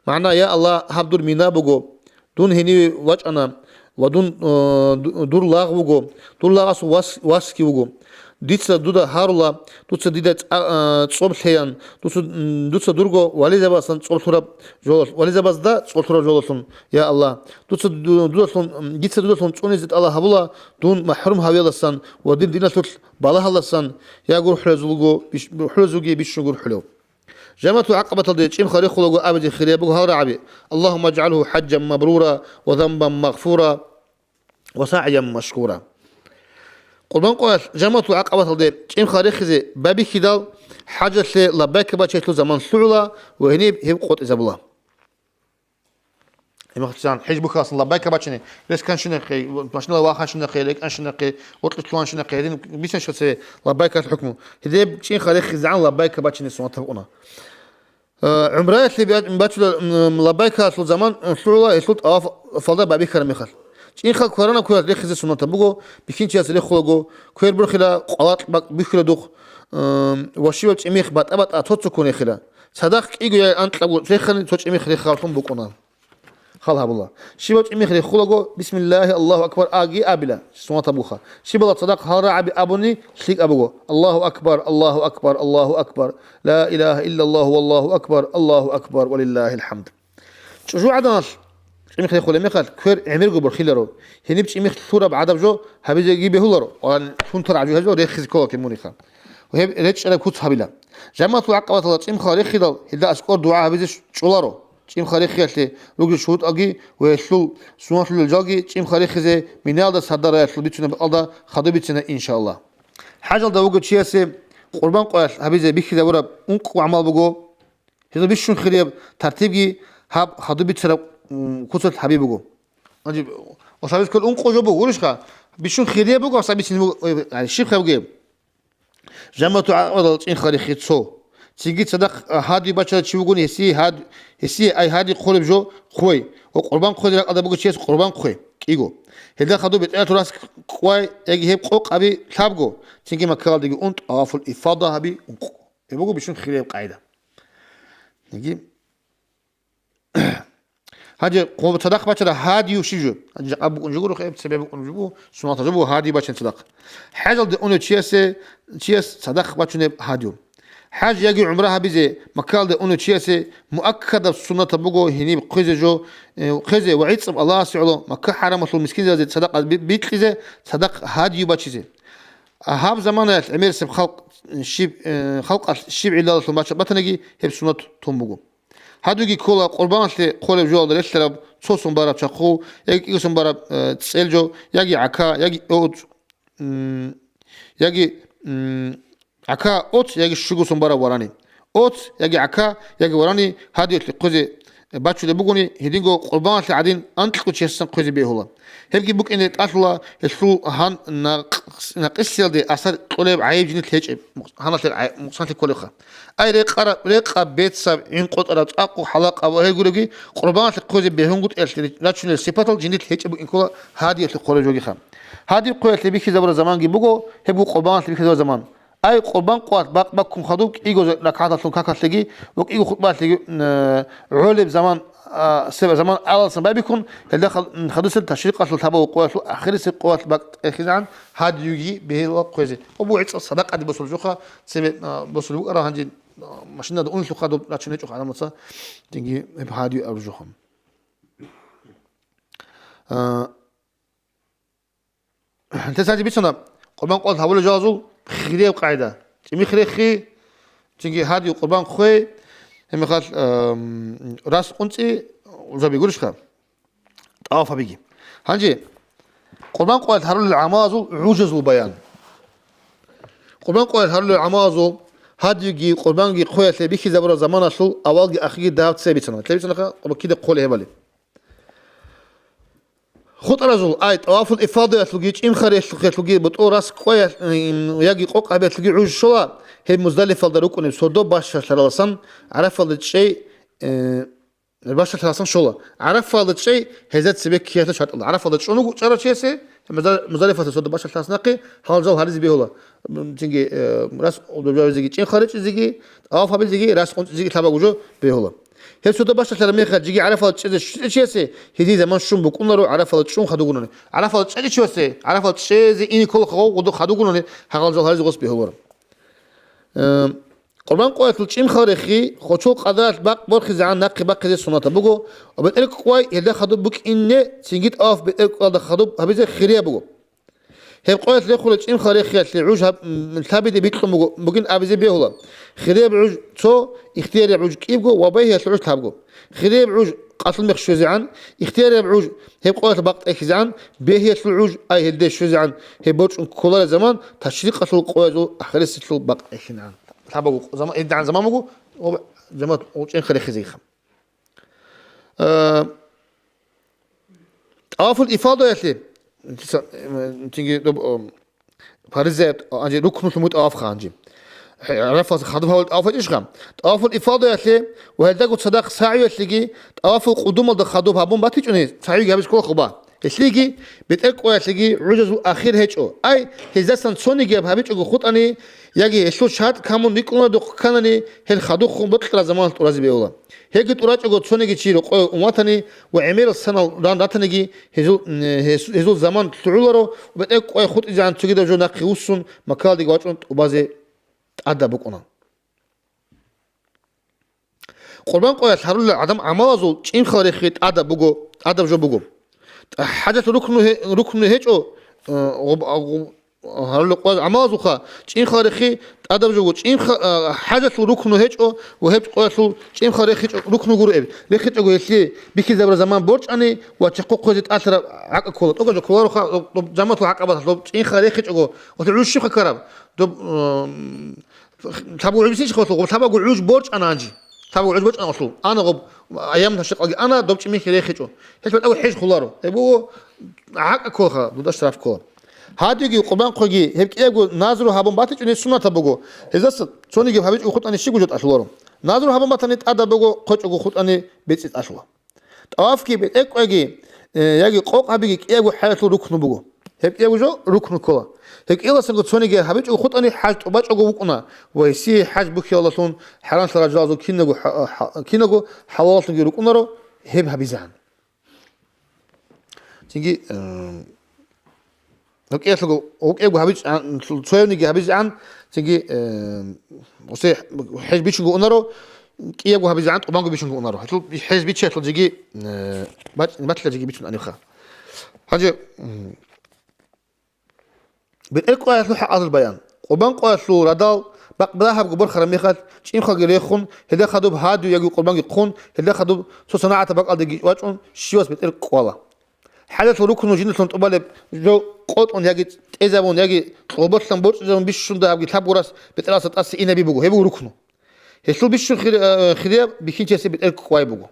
МагӀна: Я Аллагь, гьаб дур Мина буго, дун гьениве вачӀана ва дун, э, ду-, дур лагъ вуго, дур лагъасул вас, васги вуго. Дица дуда гьарула, дуца дида цӀа-, э, цӀоб лъеян, дуца, м, дуца дурго вализабасан цӀоб лъураб жолалъ-, вализабазда цӀоб лъураб жолалъун, я Аллагь. Дуца ду-, дудалъун, м, дица дудалъун цӀунизе тӀалаб гьабула, дун махӀрум гьавиялдасан ва дир диналъулъ балагьалдасан, я гурхӀулезулго биш-, гурхӀулезулги бищун гурхӀулев. Жамратул ГӀакъабаталде чӀимха рехулаго абизе хирияб буго гьал рагӀаби: «Аллагьумма аджгӀалгьу хӀаджан мабрура ва занбан магъфура ва сагӀян машкура». Къурбан къоялъ Жамратул ГӀакъабаталде чӀимха рехизе байбихьидал, хӀажалъе лаббайка бачелъул заман лъугӀула ва гьениб гьеб къотӀизабула. Имахлъан хӀеж бухьалсан лаббайка бачине, рес канщинахъе, машинала ваханщинахъе, рекӀанщинахъе, вокьулъ лъугьанщинахъе, гьедин бицанщинахъе лаббайкалъ хӀукму. Гьедеб чӀинха рехизегӀан лаббайка бачине суннатаб букӀуна. Э, гӀумраялъе биа-, бачула, м, лаббайкалъул заман, м, лъугӀула гьелъул тӀавафалда байбихьараб мехалъ. ЧӀинха кварана квеялъ рехизе суннатаб буго, бихьинчияс рехулаго, квер борхила, къвалакь бакӀ бихьула духъ, м, ва щибаб чӀимих батӀа-батӀа цо-цо ккун рехила. Цадахъ кӀиго я анкьабго рехани цо чӀимих рехаллъун букӀуна. Хал гьабула. Щибаб чӀимих рехулаго, бисмиллагьи, Аллагьу акбар аги абила, суннатаб буха. Щибала цадахъ гьал рагӀаби абуни, лъикӀаб буго. Аллагьу акбар, Аллагьу акбар, Аллагьу акбар. Ла илагьа иллаллагьу валлагьу акбар, Аллагьу акбар, ва лиллагьил хӀамд. ЧӀужугӀаданалъ чӀимих рехулеб мехалъ, квер гӀемерго борхиларо. Гьениб чӀимих лъураб гӀадаб жо гьабизеги бегьуларо, ва лъунтар гӀажу гьезул рехизе ккола кин муниха. Гьеб речӀчӀараб куц гьабила. Жаматул гӀакъабатала чӀимха рехидал, гьелда аскӀор дугӀа гьабизе щ-, чӀоларо. ЧӀимха рехиялъе ругел шурутӀалги ва гьелъул суннатлъулел жалги чӀимха рехизе Миналда сардараялъул бицунеб бакӀалда хадуб бицина, иншааллагь. ХӀажалда вугев чиясе къурбан къоялъ гьабизе бихьизабураб ункъго гӀамал буго. Гьезул бищун хирияб тартибги гьаб хадуб бицараб, м, куцалъ гьабиб буго. Гьанже, ва сабис ккол ункъо жо буго, гурищха? Бищун хирияб буго, ва сабис буго, ой, ай, щиб хабги? Жамату гӀакъабатал чӀинха рехи цо. Цинги цадахъ, а, гьадий бачарав чи вугони, гьесие гьад-, гьесие ай гьадий хъолеб жо хъвей, ва къурбан хъвезе ракӀалда буго чияс къурбан хъвей, кӀиго. Гьелда хадуб бетӀералъул рас кквай, яги гьеб къокъ гьаби лъабго, цинги Маккаялдеги ун, тӀавафул ифада гьаби ункъго. Гьеб буго бищун хирияб къагӀида. Яги Гьанже хъуб цадахъ бачара гьадию щиб жо? Гьанже жакъа букӀун жо гуро, хеб цебе букӀун жо буго, суннатаб жо буго гьадию бачун цадахъ. ХӀажалде унев чиясе, чияс цадахъ бачунеб гьадию. ХӀаж яги гӀумра гьабизе Маккалде унев чиясе муаккадаб суннатаб буго гьениб хъвезе жо, э, хъвезе ва гӀицӀаб Аллагьасе гӀоло Макка хӀарамалъул мискинзазе цадакъа би-, бикьизе, цадахъ гьадию бачизе. А гьаб заманаялъ гӀемерисеб халкъ щиб, э, халкъалъ щиб гӀиллалалъун бача-, батаниги, гьеб суннат тун буго. Гьадуги ккола къурбаналъе хъолеб жоялда релълъараб цо сон бараб чахъу, яги кӀиго сон бараб, э, цӀел жо, яги гӀака, яги оц, м, яги, м, гӀака, оц, яги щуго сон бараб варани. Оц, яги гӀака, яги варани гьадиялъе хъвезе бачулеб бугони, гьединго къурбаналъе гӀадин анкьго чиясдасан хъвезе бегьула. Гьебги букӀине тӀалъула гьелъул гьан накъ-, накъисиялде асар кьолеб гӀайиб жиндилъ гьечӀеб, мукъ-, гьаналъе гӀай-, мукъсанлъи кколебха. Ай, рекъараб, рекъаб, бецаб, гӀинкъотӀараб, цӀакъго хӀалакъаб ва гьел гуребги къурбаналъе хъвезе бегьунгутӀиялъе рачунел сипатал жиндилъ гьечӀеб букӀин ккола гьадиялъе хъолеб жогиха. Гьадиб хъвеялъе бихьизабураб заманги буго, гьеб буго къурбаналъе бихьизабураб заман. Ай, къурбан къоялъ бакъ баккун хадуб кӀиго ракагӀаталъун какалъеги ва кӀиго хутбалъеги, м, э, гӀолеб заман, а, се-, заман алалсан байбихьун, гьелда хал-, м, хадусел ташрикъалъул лъабавул къоялъул ахирисеб къоялъ бакӀ тӀехизегӀан гьадиюги бегьила хъвезе. Ва бугӀи цӀа садакъаде босулеб жоха, цебе, а, босулеб букӀарал гьанже, а, машинада унелъул хадуб рачун гьечӀо гӀадамаца, динги гьеб гьадию абураб жоха. А, Гьанже гьанже бицана, къурбан къоялъ гьабулеб жоялъул хирияб къагӀида. ЧӀимих рехи, цинги гьадиюв къурбан хъвей, гьеб мехалъ, ам, рас къунцӀи, узаби гурищха, тӀаваф гьабиги. Гьанже къурбан къоялъ гьарулел гӀамалазул гӀужазул баян. Къурбан къоялъ гьарулел гӀамалазул гьадиюги къурбанги хъвеялъе бихьизабураб заманалъул авалги ахирги дагьаб цебе бицана. Цебе бицанаха къурбан кида хъолеб гьебали. ХутӀаразул, ай, тӀавафул ифадаялъулги, чӀимха релълъухъелъулги, бутӀрул рас кӀваялъ, м, яги къокъ гьабиялъулги гӀуж щола, гьеб Муздалифалда рукӀунеб сордо бащалъараласан, ГӀарафалда чӀей, э, бащалъараласан щола. ГӀарафалда чӀей гьезда цебе ккеялъул шартӀалда. ГӀарафалда чӀун вуго чӀарав чиясе, Музда-, Муздалифалда сордо бащалъараласан нахъе гьалжал гьаризе бегьула. М, цинги, э, рас гӀодобжавизеги, чӀимха речӀезеги, тӀаваф гьабизеги, рас къунцӀизеги лъабаб гӀужу бегьула. Гьеб сордо бащалъараб мехалъ жеги ГӀарафалда чӀезе щвечиясе, гьедин заман щун букӀунаро ГӀарафалда чӀун хадугунани. ГӀарафалда чӀечӀичивасе, ГӀарафалда чӀезе ине кколахъа гъов гъодо хадугунани гьагъал жал гьаризе гъос бегьуларо. Э, Къурбан къоялъул чӀимхал рехи, хочол къадаралъ бакъ борхизегӀан нахъе бахъизе суннатаб буго, ва бетӀер кӀвай гьелда хадуб букӀине, цинги тӀаваф бетӀер кӀвалда хадуб гьабизе хирияб буго. Гьеб къоялъ рехулел чӀимхал рехиялъе гӀуж гьаб-, м, лъабиде бикьун буго, бугин абизе бегьула. Хирияб гӀуж цо, ихтиярияб гӀуж кӀибго ва бегьиялъул гӀуж лъабго. Хирияб гӀуж къалъул мех щвезегӀан, ихтиярияб гӀуж гьеб къоялъ бакъ тӀехьизегӀан, бегьиялъул гӀуж ай гьелде щвезегӀан, гьеб борчӀун кколареб заман ташрикъалъул къоязул ахириселъул бакъ тӀехьинегӀан. Лъабабго заман, гьедигӀан заман буго, ва заман чӀимхал рехизеха. Э, ТӀавафул ифадаялъе, цинги доб-, о, фаризаяб, гьанже рукнулъун буго тӀавафха гьанже. ГӀарафалъа хадуб гьавал тӀаваф гьечӀищха? ТӀавафул ифадаялъе ва гьелдаго цадахъ сагӀиялъеги тӀавафул къудумалда хадуб гьабун батичӀони, сагӀиги гьабиз ккола хъуба. Гьелъиеги бетӀер кӀваялъеги гӀужазул ахир гьечӀо. Ай, гьездасан цониги гьаб гьабичӀого хутӀани, яги гьелъул шартӀ камун рикӀкӀуна духъ кканани, гьел хадухъун бокьараб заманалъ тӀуразе бегьула. Гьебги тӀурачӀого цониги чи рокъове уматани ва гӀемерал санал ран ратаниги, гьезул, гьез-, гьезул заман лъугӀуларо ва бетӀер кӀвай хутӀизегӀан цогидаб жо нахъе вуссун, Маккаялдеги вачӀун тӀубазе тӀадаб букӀуна. Къурбан къоялъ гьарулел гӀадам гӀамалазул чӀинхал рехи тӀадаб буго, тӀадаб жо буго. ХӀажалъул рукну гье-, рукну гьечӀо, э, гъуб-, гъуб-, гьарулел къояз гӀамалазулха чӀинхал рехи тӀадаб жо буго. ЧӀинха-, э, хӀажалъул рукну гьечӀо ва гьеб къоялъул чӀинхал рехичӀо, рукну гуро эб. РехичӀого гьелъие бихьизабураб заман борчӀани ва чахъухъ хвезе тӀалъараб гӀакъа ккола. ТӀокӀаб жо кколароха, доб, доб жаматул гӀакъабаталъ доб чӀинхал рехичӀого, гьелъул гӀуж щибха ккараб? Доб, м, Лъабго гӀуж бицинчӀ хъулъ, лъабаго гӀуж борчӀана гьанже. Лъабаго гӀуж борчӀана гьелъул. Ана гъоб, аям ташакъалги ана, доб чӀимихьи рехичӀо. Гьелъ батӀаго хӀеж хъуларо. Гьеб буго гӀакъа кколха, дуда штраф ккола. Гьадиги, къурбан хъвеги, гьеб кӀиябго назру гьабун батичӀони суннатаб буго. Гьездаса цониги гьабичӀого хутӀани щибго жо тӀалъуларо. Назру гьабун батани тӀадаб буго, хъвечӀого хутӀани бецӀи тӀалъула. ТӀавафги бетӀер кӀвайги, э, яги къокъ гьабиги кӀиябго хӀажалъул рукну буго. Гьеб кӀиябго жо рукну ккола. Гьеб кӀиялдасанго цониги гьабичӀого хутӀани хӀаж тӀубачӀого вукӀуна ва гьесие хӀаж бухьиялдалъун хӀарамлъарал жалазул кинаго хӀа-, хӀа-, кинаго хӀалалалъунги рукӀунаро гьеб гьабизегӀан. Цинги, э, ГьукӀиялъулго, гьукӀиябго гьабичӀан, цоявниги гьабизегӀан, цинги, э, гъусе хӀеж бичунго унаро, кӀиябго гьабизегӀан, тӀубанго бичунго унаро. Гьелъул хӀеж бичиялъул жеги, э, бач-, батила жеги бицун анибха. Гьанже, м, бетӀер къоялъул хӀакъалъул баян. Къурбан къоялъул радал бакъ дагьабго борхараб мехалъ, чӀинхъаги рехун, гьелда хадуб гьадуй яги къурбанги хъун, гьелда хадуб цо санагӀатаб бакӀалдеги вачӀун, щивас бетӀер кӀвала. ХӀажалъул рукну жиндалъун тӀубалеб жо къотӀун яги тӀезабун, яги кьолболъан борчӀизабун бищун дагьабги лъабго рас бетӀералдаса тӀаса инаби буго, гьеб буго рукну. Гьелъул бищун хир-, э, хирияб бихьинчиясе бетӀер кӀвай буго.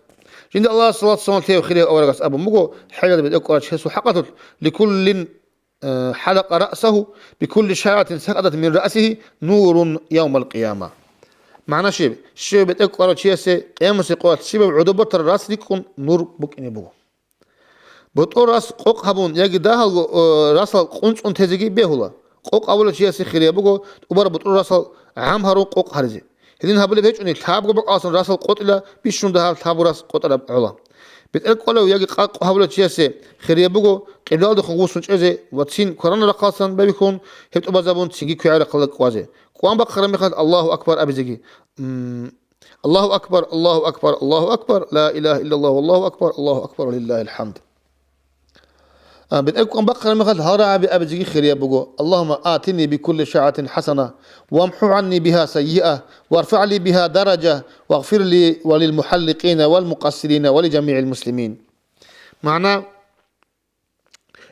Жинда Аллагьас салат-салам лъеяв хирияб аварагас абун буго, хӀажалъ бетӀер кӀварав чиясул хӀакъалъулъ, ликуллин, э, хӀалакъа раъсагьу, бикулли шагӀратин сакъатат мин раъсигьи нурун явмал къияма. МагӀна щиб? Щив бетӀер кӀварав чиясе къиямасеб къоялъ щибаб гӀодобатараб рас рикӀкӀун нур букӀине буго. БутӀрул рас къокъ гьабун яги дагьалго, о, расал къунцӀун тезеги бегьула. Къокъ гьабулев чиясе хирияб буго тӀубараб бутӀрул расал гӀам гьарун къокъ гьаризе. Гьедин гьабулеб гьечӀони, лъабго бакӀалдасан расал къотӀила, бищун дагьаб лъабго рас къотӀараб гӀола. БетӀер кӀвалев яги къокъ гьабулев чиясе хирияб буго къиблаялдехун вуссун чӀезе ва цин кваранаб рахъалдасан байбихьун, гьеб тӀубазабун цинги квегӀаб рахъалда кӀвазе. КӀван бахъараб мехалъ Аллагьу акбар абизеги. М, Аллагьу акбар, Аллагьу акбар, Аллагьу акбар, ла илагьа иллаллагь, Аллагьу акбар, Аллагьу акбар, ва лиллагьил хӀамд. А, бетӀер кӀван бахъараб мехалъ гьал рагӀаби абизеги хирияб буго: Аллагьумма атини бикулли шагӀатин хӀасана, вамхӀу гӀанни бигьа саййиа, варфагӀли бигьа даража, вагъфирли ва лил мухӀалликъина вал мукъассирина ва ли жамигӀил муслимин. МагӀна: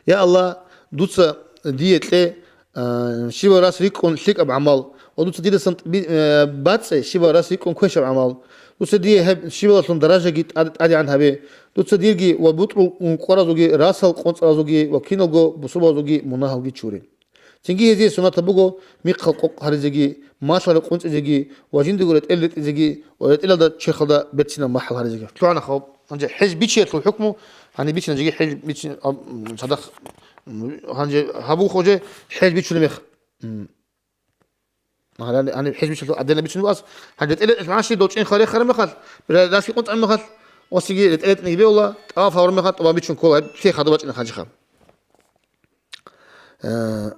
Я Аллагь, дуца дие кье, а, щибаб рас рикӀкӀун лъикӀаб гӀамал, ва дуца дидасан тӀ-, би-, а, бацӀцӀе щибаб рас рикӀкӀун квешаб гӀамал. Дуца дие гьеб щибалалъун даражаги тӀад-, тӀадегӀан гьабе. Дуца дирги ва бутӀрул кӀваразулги, расал къунцӀаразулги ва киналго бусурбабазулги мунагьалги чуре. Цинги гьезие суннатаб буго михъал къокъ гьаризеги, малъараб къунцӀизеги ва жиндего ретӀел ретӀизеги ва ретӀелалда черхалда берцинаб махӀал гьаризеги. ЛъугӀана хаб. Гьанже хӀеж бичиялъул хӀукму, гьаниб бицина жеги хӀеж бицин, а, м, цадахъ, м, гьанже гьабулха уже хӀеж бичулеб мех. М. Гьаниб, гьаниб хӀеж бичулеб, гьадинаб бицунеб ас. Гьанже тӀелетӀелъ маши долчӀин хварехараб мехалъ, бира раски къунтӀараб мехалъ, осиги ретӀелетӀниги беула, тӀаваф гьабураб мехалъ тӀубан бичун ккола, гьеб лъихъа хадуб бачӀина хъанчиха. Э,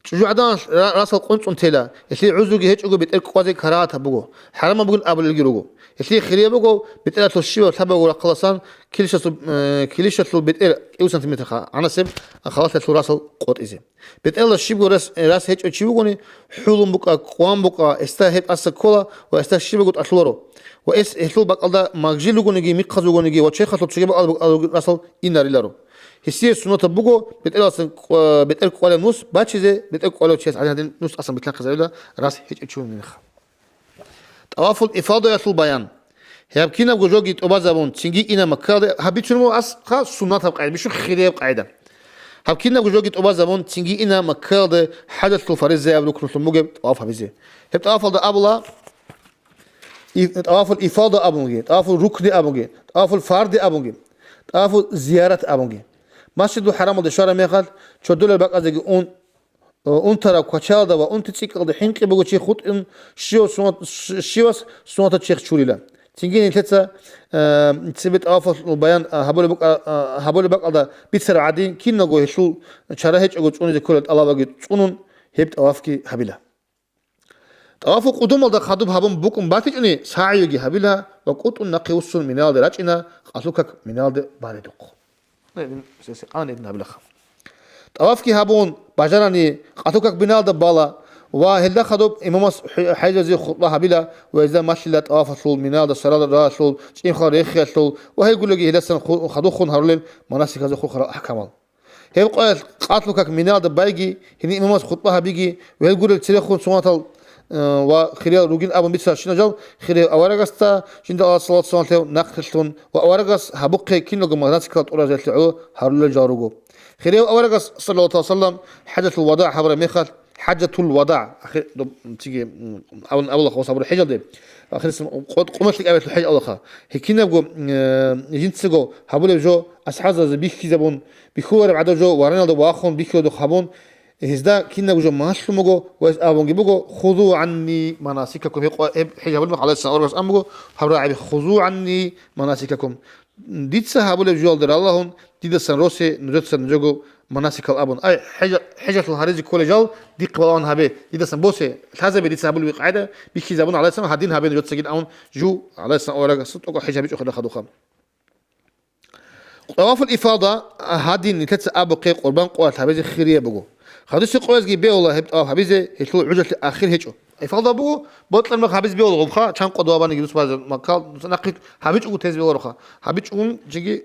ЧӀужугӀадан ра-, расал къунцӀун тела, гьелъие гӀузруги гьечӀого бетӀер кӀвазе карагьатаб буго, хӀарамаб бугин абулелги руго. Гьелъие хирияб буго бетӀералъул щибаб лъабабго рахъаласан килищалъул, э, килищалъул бетӀер кӀиго сантиметрха гӀанасеб халалъалъул расал къотӀизе. БетӀералда щибго рас, рас гьечӀев чи вугони, хӀулун букӀа, къван букӀа, эсда гьеб тӀаса ккола ва эсда щибаго тӀалъуларо. Ва эс гьелъул бакӀалда магжил ругониги, михъаз ругониги ва черхалъул цоги бакӀалда букӀарулги расал инариларо. Гьесие суннатаб буго бетӀералдасан кӀва-, бетӀер кӀвалеб нус бачизе, бетӀер кӀвалев чияс гӀадин-гӀадин нус тӀасан битӀанхъизабила рас гьечӀев чи вугеб мехалъ. ТӀавафул ифадаялъул баян. Гьаб кинабго жоги тӀубазабун, цинги ина Маккаялде, гьаб бицунеб буго асха суннатаб къагӀида, бищун хирияб къагӀида. Гьаб кинабго жоги тӀубазабун, цинги ина Маккаялде хӀажалъул фаризаяб рукнулъун бугеб тӀаваф гьабизе. Гьеб тӀавафалда абула, и-, тӀавафул ифада абунги, тӀавафул рукни абунги, тӀавафул фарди абунги, тӀавафул зиярат абунги. Масжидул ХӀарамалде щвараб мехалъ, чодулал бакӀазеги ун, унтараб квачалда ва унти цӀикӀкӀалда хӀинкъи бугев чи хутӀун щивав сунат-, щ-, щивас сунатав черх чурила. Цинги нилъеца, э, цебе тӀавафалъул баян, э, гьабулеб букӀа-, э, гьабулеб бакӀалда бицараб гӀадин, киналго гьелъул чара гьечӀого цӀунизе кколел тӀалабаги цӀунун, гьеб тӀавафги гьабила. ТӀавафул къудумалда хадуб гьабун букӀун батичӀони, сагӀюги гьабила ва кӀутӀун нахъе вуссун Миналде рачӀина, къалъул как Миналде баредухъ. Гьедин, сесекъан гьедин гьабилаха. ТӀавафги гьабун, бажарани, къалъул как Миналда бала ва гьелда хадуб имамас хӀи-, хӀежазе хутӀба гьабила ва гьезда малъила тӀавафалъул Миналда сарал рагьалъул, чӀинхъал рехиялъул ва гьелгулеги гьелдасан ху-, хадухъун гьарулел манасиказухъ хурхарал ахӀкамал. Гьеб къоялъ къалъул как Миналда байги, гьениб имамас хутӀба гьабиги, вел гурел церехун сунатал, э, ва хириял ругин абун бицарщинал жал хирияв аварагасда жинда Аллагьас салат-салам лъев нахърилълъун ва аварагас гьабухъе киналго манасикал тӀуразелъе гӀоло гьарулел жал руго. Хирияв аварагас, саллаллагьу гӀалайгьи ва саллам, хӀажатул вадагӀ гьабураб мехалъ, хӀажатул вадагӀ, ахир-, доб-, циги, м, абун абулахъ ва сабур хӀежалде, ахирисеб къо-, къо-, къо-, къумелъ кӀабелъул хӀеж авлаха. Гьекинабго, э, жинцаго гьабулеб жо асхӀабзабазе бихьизабун, бихьулареб гӀадаб жо вараналда вахун бихьиладухъ гьабун, гьезда кинабго жо малъун буго ва гьез абунги буго: «Хузу гӀанни манасикакум». Гьеб къо-, гьеб хӀеж гьабулеб мехалъ гӀалайгьиссалам аварагас абун буго гьабураб гӀаби: «Хузу гӀанни манасикакум». Дица гьабулеб жоялда ралагьун, дидасан росе нужеца нужего манасикал абун. Ай, хӀежа-, хӀежалъул гьаризе кколел жал дихъе балагьун гьабе, дидасан босе, лъазабе дица гьабулеб къагӀида бихьизабун гӀалайгьиссалам, гьадин гьабе нужецагин абун жу гӀалайгьиссалам аварагасда тӀокӀаб хӀеж гьабичӀо хадахъадухъа. ТӀавафул ифада гьадин нилъеца абухъе къурбан къоялъ гьабизе хирияб буго. Хадуси къоязги бегьула гьеб тӀаваф гьабизе, гьелъул гӀужалъе ахир гьечӀо. Ифада буго, бокьараб мехалъ гьабизе бегьула гъобха, чан къо дова баниги дус базе маккал, нахъе гьабичӀого тезе бегьулароха. ГьабичӀогун чиги,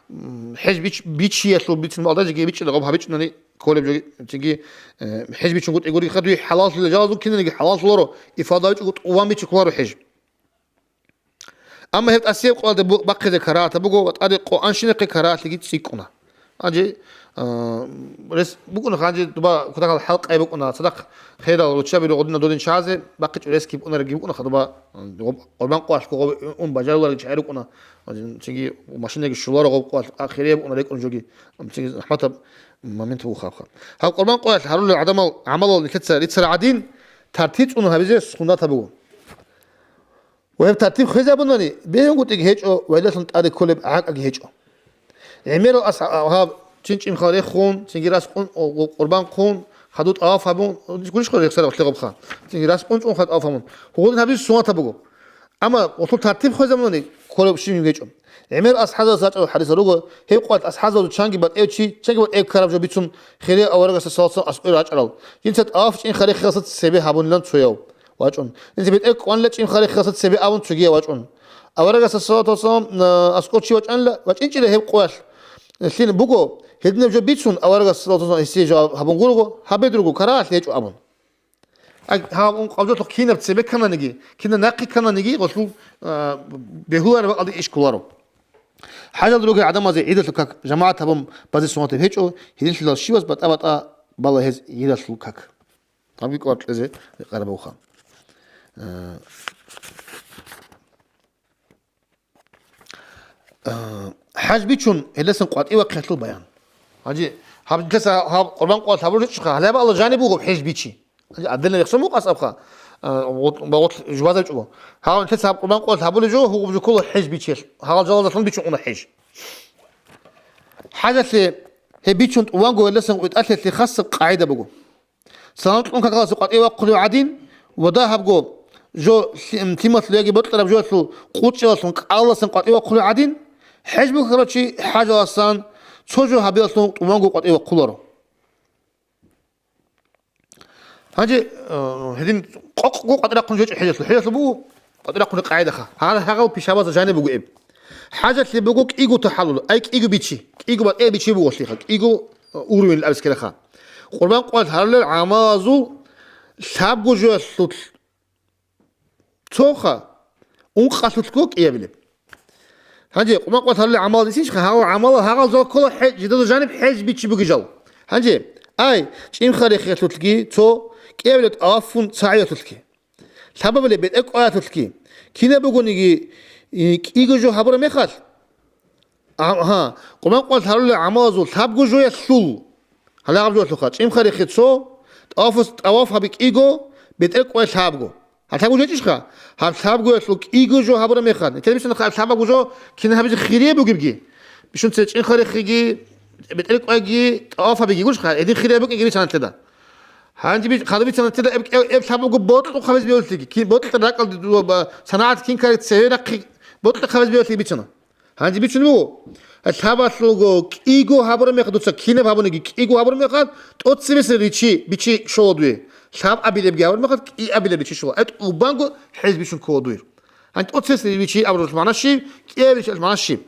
м, хӀеж бич-, бичиялъул бицун балда жиги бичӀчӀила гъоб гьабичӀунани кколеб жоги, чиги, э, хӀеж бичунгутӀи гурихъа дуе хӀалаллъила жалазул кинаниги хӀалаллъуларо, ифада бичӀого тӀуван бичи кколаро хӀеж. Амма гьеб тӀасияб къоялда бу-, бахъизе карагьатаб буго ва тӀаде къо анщинахъе карагьатлъиги цӀикӀкӀуна. Гьанже, а, рес букӀуна, гьанже дуба кутакал хӀалкъай букӀуна, цадахъ херал руччаби ругъудина додин чазе, бахъичӀо рес киб унарги букӀуна, хадуба, а, гъоб-, къурбан къоялъго гъоб ун бажаруларги чагӀи рукӀуна. Гьанже цинги машинаги щуларо гъоб къоялъ, а, хирияб букӀуна рекӀун жоги, а, цинги захӀматаб момент буго хабха. Гьаб къурбан къоялъ гьарулел гӀадамал гӀамалал нилъеца рицара гӀадин, тартиб цӀунун гьабизе суннатаб буго. Ва гьеб тартиб хвезабунани, бегьунгутӀиги гьечӀо ва гьелдалъун тӀаде кколеб гӀакӀаги гьечӀо. ГӀемерал асхӀаб гьаб чин чӀинхъа рехун, цинги рас къун-, къурбан хъун, хадуб тӀаваф гьабун, гурищха рехсараб лъегъабха, цинги рас къун чӀунха тӀаваф гьабун, гьугъудин гьабизе суннатаб буго. Амма гъолъул тартиб хвезабунани, кколеб щиб гьечӀо. ГӀемерал асхӀабзабаз рачӀарал хӀадисал руго, гьеб къоялъ асхӀабзабазул чанги батӀев чи, чанги батӀев ккараб жо бицун, хирияб аварагасда салат-салам аскӀове рачӀарал, жинца тӀаваф чӀинхъа рехиялъа цебе гьабунилан цояв вачӀун. Гьанже бетӀер кӀванила чӀинхъа рехиялъа цебе абун цогияв вачӀун. Аварагасда салату вассалам, а, аскӀов чи вачӀанила, вачӀинчӀила гьеб къоялъ. Лъин буго, гьединаб жо бицун, аварагас салату вассалам гьесие жаваб гьабун гурого, гьабе дурго, карагьалъ гьечӀо абун. Ай, гьаб ун къабжалъухъ кинаб цебе ккананиги, кинаб нахъе ккананиги, гъолъул, а, бегьулареб бакӀалде иш кколаро. ХӀажалда ругел гӀадамазе гӀидалъул как жамагӀат гьабун базе суннатаб гьечӀо, гьединлъидал щивас батӀа-батӀа бала гьез гӀидалъул как. Гьабги кӀвар кьезе рекъараб буха. Э, э, хӀеж бичун, гьелдасан къватӀивахъиялъул баян. Гьанже гьаб нилъеца гьаб къурбан къоялъ гьабулеб гьечӀоха, гьалаб Аллагь жаниб буго хӀеж бичи. Гьанже отдельно рехсон буго асхӀабха, э, вот, ба вот жубазаб чӀого. Гьаб нилъеца гьаб къурбан къоялъ гьабулеб жо, гьугъуб жо ккола хӀеж бичел. Гьалал жалазалъун бичун уна хӀеж. ХӀажалъе гьеб бичун тӀуванго гьелдасан къватӀалъиялъе хасаб къагӀида буго. Салам кьун какалъуса къватӀивахъулев гӀадин, ва дагьабго жо лъи-, м, лъималъул яги бокьараб жоялъул къучӀалъун кӀалалдасан къватӀивахъулев гӀадин, хӀеж бухьарав чи хӀажаласан цо жо гьабиялъун тӀуванго къватӀивахъуларо. Гьанже, э, гьедин къокъго къватӀирахъун жо гьечӀо хӀежалъул. ХӀежалъул буго къватӀирахъунеб къагӀидаха. Гьагъ-, гьагъал пишабазда жаниб буго эб. ХӀажалъе буго кӀиго тахӀаллул, ай кӀиго бичи. КӀиго батӀи бичи буго лъиха. КӀиго, э, уровень абискераха. Къурбан къоялъ гьарулел гӀамалазул лъабго жоялъул цоха, ункъалъулъго кӀиабилеб. Гьанже къумакъвал гьарулел гӀамал исищха, гьагъал гӀамал, гьагъал жал ккола хӀе-, жидазул жаниб хӀеж бичи бугел жал. Гьанже, ай, чӀимха рехиялъулъги, цо кӀиабилеб тӀавафун сагӀиялъулъги. Лъабабилеб бетӀер кӀваялъулъги. Кинаб бугониги, и, кӀиго жо гьабураб мехалъ, А, гьа, къумакъвал гьарулел гӀамалазул лъабго жоялъул. Гьалагъаб жоялъулха, чӀимха рехи цо, тӀаваф, тӀаваф гьаби кӀиго, бетӀер кӀвай лъабго. Гьаб лъабго жо гьечӀищха? Гьаб лъабгоялъул кӀиго жо гьабураб мехалъ. Нилъеда бицана хъа-, лъабаго жо кин гьабизе хирияб бугебги. Бищун цо чӀимха рехиги, бетӀер кӀвайги, тӀаваф гьабиги гурищха, гьедин хирияб букӀинги бицана нилъеда. Гьанже би-, хадуб бицана нилъеда эб, эб, эб лъабго ботлъухъ гьабизе бегьулъиги, кин, ботлъи ракӀалде дуба, санагӀат кин ккараб цеве нахъе ботлъухъ гьабизе бегьулъиги бицана. Гьанже бицун буго, лъабалъулго кӀиго гьабураб мехалъ, дуца кинаб гьабуниги кӀиго гьабураб мехалъ, тӀоцебесеб ричи, бичи щола дуе. Лъабабилебги гьабураб мехалъ, кӀиабилеб бичи щола. ГӀе, тӀубанго хӀеж бицун ккола дуе. Гьанже тӀоцебесеб ричи абуралъул магӀна щиб, кӀиабилеб ричи абуралъул магӀна щиб?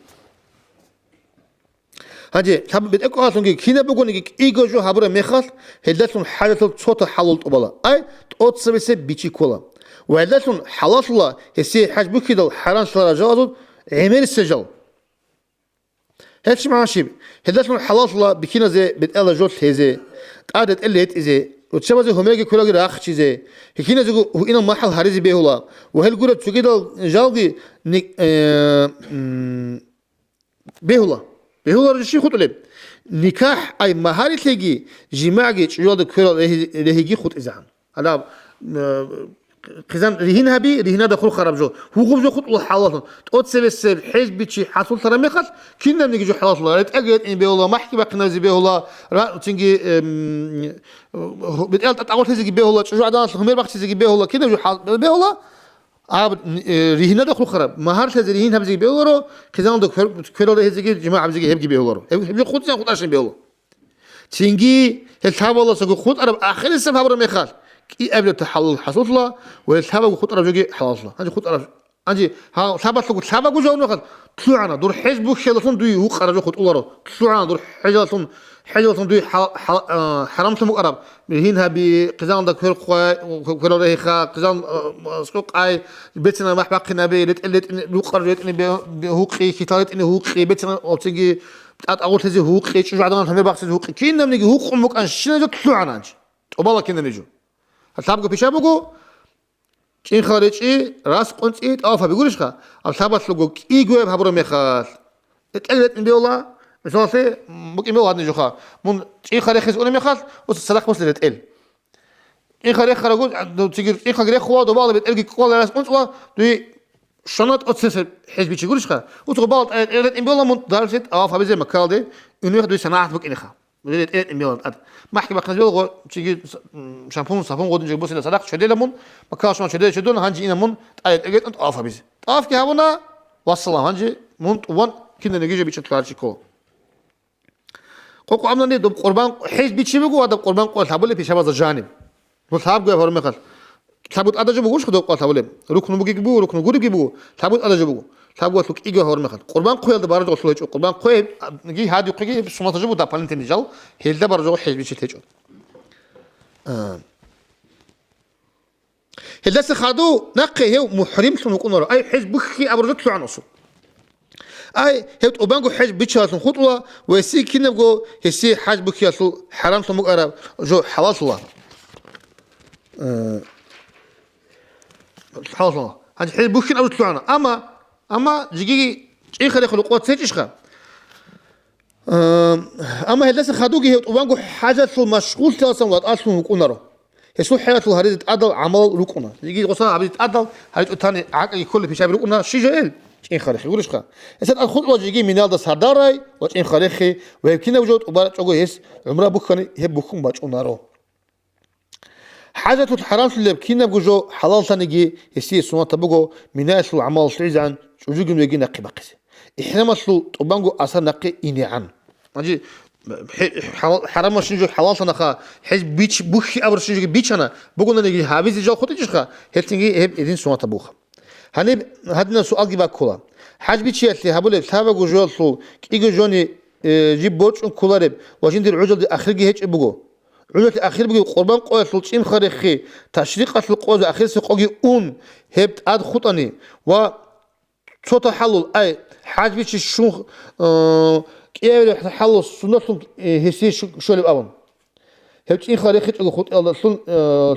Гьанже лъаб-, бетӀер кӀвалалъунги кинаб бугониги кӀиго жо гьабураб мехалъ, гьелдалъун хӀажалъул цота хӀалал тӀубала. Ай, тӀоцебесеб бичи ккола. Ва гьелдалъун хӀалаллъула гьесие хӀеж бухьидал хӀарамлъарал жалазул гӀемерисел жал. Гьеб чи магӀна щиб? Гьелдалъун хӀалаллъула бихьиназе бетӀералда жо лъезе, тӀад ретӀел ретӀизе, руччабазе гьумерги квералги рахчизе, гьикиназего гьуинал махӀал гьаризе бегьула ва гьел гуреб цогидал жалги ни-, э, м, бегьула. Бегьуларо щиб хутӀулеб? Никахь, ай, магьарилъеги, жимагӀги, чӀужуялда кверал регьи-, регьиги хутӀизегӀан. Гьалаб, э, хъизан ригьин гьаби, ригьинада хурхараб жо. Гьугьуб жо хутӀула хӀалаллъун. ТӀоцебесеб хӀеж бичи хӀасуллъараб мехалъ, кинабниги жо хӀалаллъула. РетӀелги ретӀине бегьула, махӀги бахъинаризе бегьула, ра-, цинги, эм, бетӀерал тӀатӀагъурлъизеги бегьула, чӀужугӀаданалъ гьумер бахчизеги бегьула, кинаб жо хӀал-, бегьула? Аб, э, ригьинада хурхараб, магьар лъезе ригьин гьабизеги бегьуларо, хъизаналда квер-, кверал регьизеги, жимагӀ гьабизеги гьебги бегьуларо. Гьеб, гьеб жо хутӀизегӀан хутӀарщин беула. Цинги гьел лъабаласаго хутӀараб ахирисеб гьабураб мехалъ, кӀиабилеб хӀалал хӀасуллъула ва гьел лъабаго хутӀараб жоги хӀалаллъула. Гьанже хутӀараб, гьанже гьал лъабалъаго лъабаго жо гьабураб мехалъ, лъугӀана, дур хӀеж бухьиялдалъун дуе гьукъараб жо хутӀуларо. ЛъугӀана, дур хӀежалъун, хӀежалъун дуе хӀал-, хӀал-, а, хӀарамлъун букӀараб. Гьин гьаби, хъизаналда квер хъвай, кверал регьиха, хъизан, а, а, цӀукъай, бецина махӀ бахъинаби, ретӀел ретӀине, рукъар ретӀине бе-, бе-, гьукъи, хьитал ретӀине гьукъи, бецина оцинги тӀатӀагъурлъизе гьукъи, чӀужугӀадан гьумер бахъизе гьукъи, кинабниги гьукъун букӀан щиназда лъугӀана гьанже. ТӀубала кинабниги жо. Лъабго пиша буго, чӀинхал речӀчӀи, рас къунцӀи, тӀаваф гьаби гурищха, гьаб лъабалъулго кӀигояб гьабураб мехалъ. РетӀел ретӀин беула, мисалалъе, букӀин беула гьадин жоха. Мун чӀинхал рехизе унеб мехалъ, ус цадахъ босе ретӀел. ЧӀинхал рехарагу, ну, цигир чӀинхалги рехула, добала бетӀерги ккола, рас къунцӀула, дуе шанат оцесеб хӀеж бичи гурищха. Ус гъубал тӀай ретӀел ретӀин беула, мун дарсе тӀаваф гьабизе Маккалде, унех дуе санагӀат букӀинеха. РетӀел ретӀин беула тӀад. МахӀги бахъиназе беула, гъо-, чиги с-, м, шампун, сапун гъодин жо босила цадахъ чедела мун, Маккала шуна чедела чедуна, гьанже ина мун тӀай ретӀел ретӀун тӀаваф гьабизе. ТӀавафги гьабуна, вассалам, гьанже мун тӀуван кинабниги жо бичӀчӀун лъугьарчи ккола. Къокъ амнани доб къурбан хӀеж бичи буго ва доб къурбан къо лъабулеб пишабазда жаниб. Ну, лъабгояб гьабураб мехалъ. Лъабу тӀада жо бугурищха доб къо лъабулеб? Рукну бугебги буго, рукну гуребги буго, лъабу тӀада жо буго. Лъабгоялъул кӀиго гьабураб мехалъ. Къурбан хъоялда баражо лъугьа гьечӀо. Къурбан хъоги гьадихъеги суннатаб жо буго, дополнительный жал, гьелда баражо хӀеж бичи лъечӀо. А. Гьелдаса хадув нахъе гьев мухӀримлъун вукӀунаро. Ай, хӀеж бухьи абураб жо лъугӀана усул. Ай, гьев тӀубанго хӀеж бичалалъун хутӀула ва гьесие кинабго гьесие хӀеж бухьиялъул хӀарамлъун букӀараб жо хӀалаллъула. Э, хӀалаллъула. Гьанже хӀеж бухьин абураб жо лъугӀана. Амма, амма жиги чӀинхал рехулеб къо цечӀищха? Амма гьелдаса хадуги гьев тӀубанго хӀажалъул машгъуллъиялдасан ватӀалъун вукӀунаро. Гьесул хӀежалъул гьаризе тӀадал гӀамал рукӀуна. Жеги гъоса гьабизе тӀадал гьаричӀо тани гӀакӀаги кколеб пишаби рукӀуна, щи жо ил? ЧӀинхарихъи гурищха. Гьесда тӀад хутӀула жеги Миналда сардарай ва чӀинхарихъи ва гьеб кинаб жо тӀубарачӀого гьес гӀумра бухьани гьеб бухьун бачӀунаро. ХӀажалъул хӀарамлъулеб кинабго жо хӀалаллъаниги гьесие суннатаб буго Минаялъул гӀамал лъугӀизегӀан чӀужугин вегин нахъе бахъизе. ИхӀрамалъул тӀубанго асар нахъе инегӀан. Гьанже хӀе-, хӀалал-, хӀарамалщин жо хӀалаллъанаха, хӀеж бич-, бухьи абурщин жоги бичана, бугонаниги гьабизе жал хутӀичӀищха, гьелъинги гьеб гьедин суннатаб буха. Гьаниб гьадинаб суалги баккула. ХӀеж бичиялъе гьабулеб лъабаго жоялъул кӀиго жони, э, жиб борчӀун кколареб ва жиндир гӀужалде ахирги гьечӀеб буго. ГӀужалъе ахир бугеб къурбан къоялъул чӀинха рехи, ташрикъалъул къоялъул ахирисеб къоги ун, гьеб тӀад хутӀани ва цо тахӀаллул, ай, хӀаж бичи щун, э, кӀиявилеб тахӀаллул суннатлъун, э, гьесие щу-, щолеб абун. Гьеб чӀинха рехичӀого хутӀиялдалъун, э,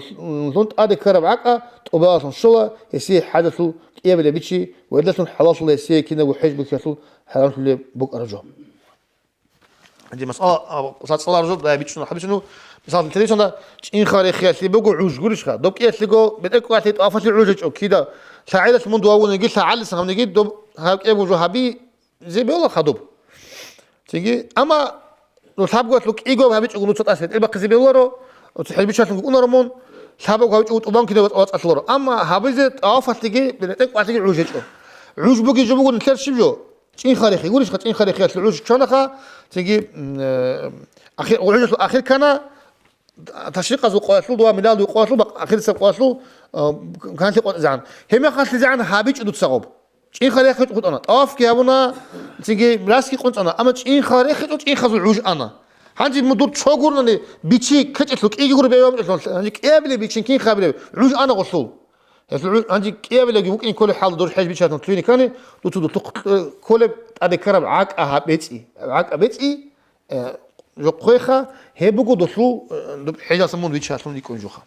лъун тӀаде ккараб гӀакӀа тӀубаялъун щола, гьесие хӀажалъул кӀиявилеб бичи ва гьелдалъун хӀалаллъула гьесие кинабго хӀеж бухьиялъул хӀарамлъулеб букӀараб жо. Гьанже масъала, а, цацӀаларзул дая бичӀчӀун хӀабичӀун, мисал, телевизионда чӀинха рехиялъе буго гӀуж гурищха? Доб кӀиялъего бетӀер кӀвалъи тӀафалъи гӀуж гьечӀо, кида лъагӀелалъ мун дугьавуниги, лъагӀаллъи гьавниги, доб гьаб кӀиябго жо гьаби зе бела хадуб. Цинги, амма ну лъабго гьалъу кӀиго гьабичӀого нуца тӀаса гьетӀер бахъизе бегьуларо, нуца хӀербичалъун букӀунаро мун, лъабго гьабичӀого тӀубан кида вацӀалъуларо. Амма гьабизе тӀавафалъиги, бетӀер кӀвалъиги гӀуж гьечӀо. ГӀуж буги жо буго нилъер щиб жо? ЧӀинха рехи, гурищха, чӀинха рехиялъе гӀуж чванаха, цинги, м, э, ахир, гӀужалъул ахир ккана, ташрикъазул къоялъул, дова миналдуй къоялъул, бакъ-, ахирисеб къоялъул, э, канлъи къотӀизегӀан. ГьебмехалъизегӀан гьабичӀо дуца гъоб. ЧӀинха рехи хутӀана. ТӀавафги гьабуна, цинги раски къунцӀана. Амма чӀинха рехичӀо, чӀинхазул гӀуж ана. Гьанже мун дур цо гурнани бичи ккечӀелъул, кӀиги гуро бегьуамчӀелъул, гьанже кӀиабилеб бичин кин хабилеб? ГӀуж ана гъолъул. Гьелъул гӀуж-, гьанже кӀиабилебги букӀин кколеб хӀал дур хӀеж биччатун лъугьине ккани, дуца дур тухъ-, кколеб тӀаде ккараб гӀакӀа гьаб бецӀи, гӀакӀа бецӀи, э, жо хъвеха, гьеб буго дулъул, э, дуб хӀежалъа мун виччалъун рикӀкӀун жоха.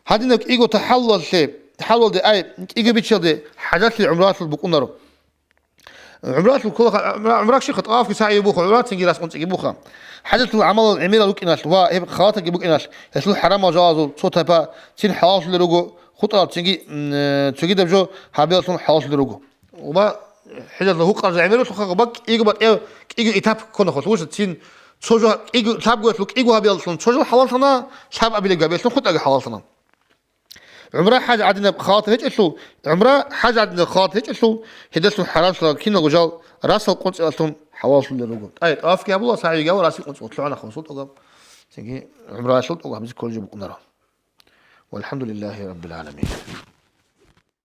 Гьадинаб кӀиго тахӀаллалъе, тахӀаллалде, ай, кӀиго биччалде хӀажалъи гӀумралъул букӀунаро. ГӀумралъул ккола-, гӀумра-, гӀумрак щиха тӀавафги сагӀи буха, гӀумрацинги раскъунцӀиги буха. ХӀажалъул гӀамалал гӀемерал рукӀиналъ ва гьеб халатаги букӀиналъ, гьелъул хӀарамал жалазул цо тайпа цин хӀалаллъулел руго, хутӀарал цинги, м, э, цогидаб жо гьабияллъун хӀалаллъулел руго. Ва хӀежалъул гьукъарал жо гӀемералъухъа ва кӀиго батӀияв, кӀиго этап кконаха, лъугьуса цин цо жо кӀиго, лъабгоялъул кӀиго гьабияллъун цо жо хӀалаллъана, лъабабилеб гьабияллъун хутӀаги хӀалаллъана. ГӀумра хӀаж гӀадинаб халат гьечӀелъул, гӀумра хӀаж гӀадинаб халат гьечӀелъул, гьедалъун хӀарамлъарал киналго жал расал къунцӀиялъун хӀалаллъулел руго. ТӀай, тӀавафги гьабула, сагӀиги гьабула, расил къунцӀиялъ лъугӀана хун султӀугаб, цинги гӀумраялъул тӀугаб гьабизе кколеб жо букӀунаро. Валхамдулиллахи раббил гӀаламин.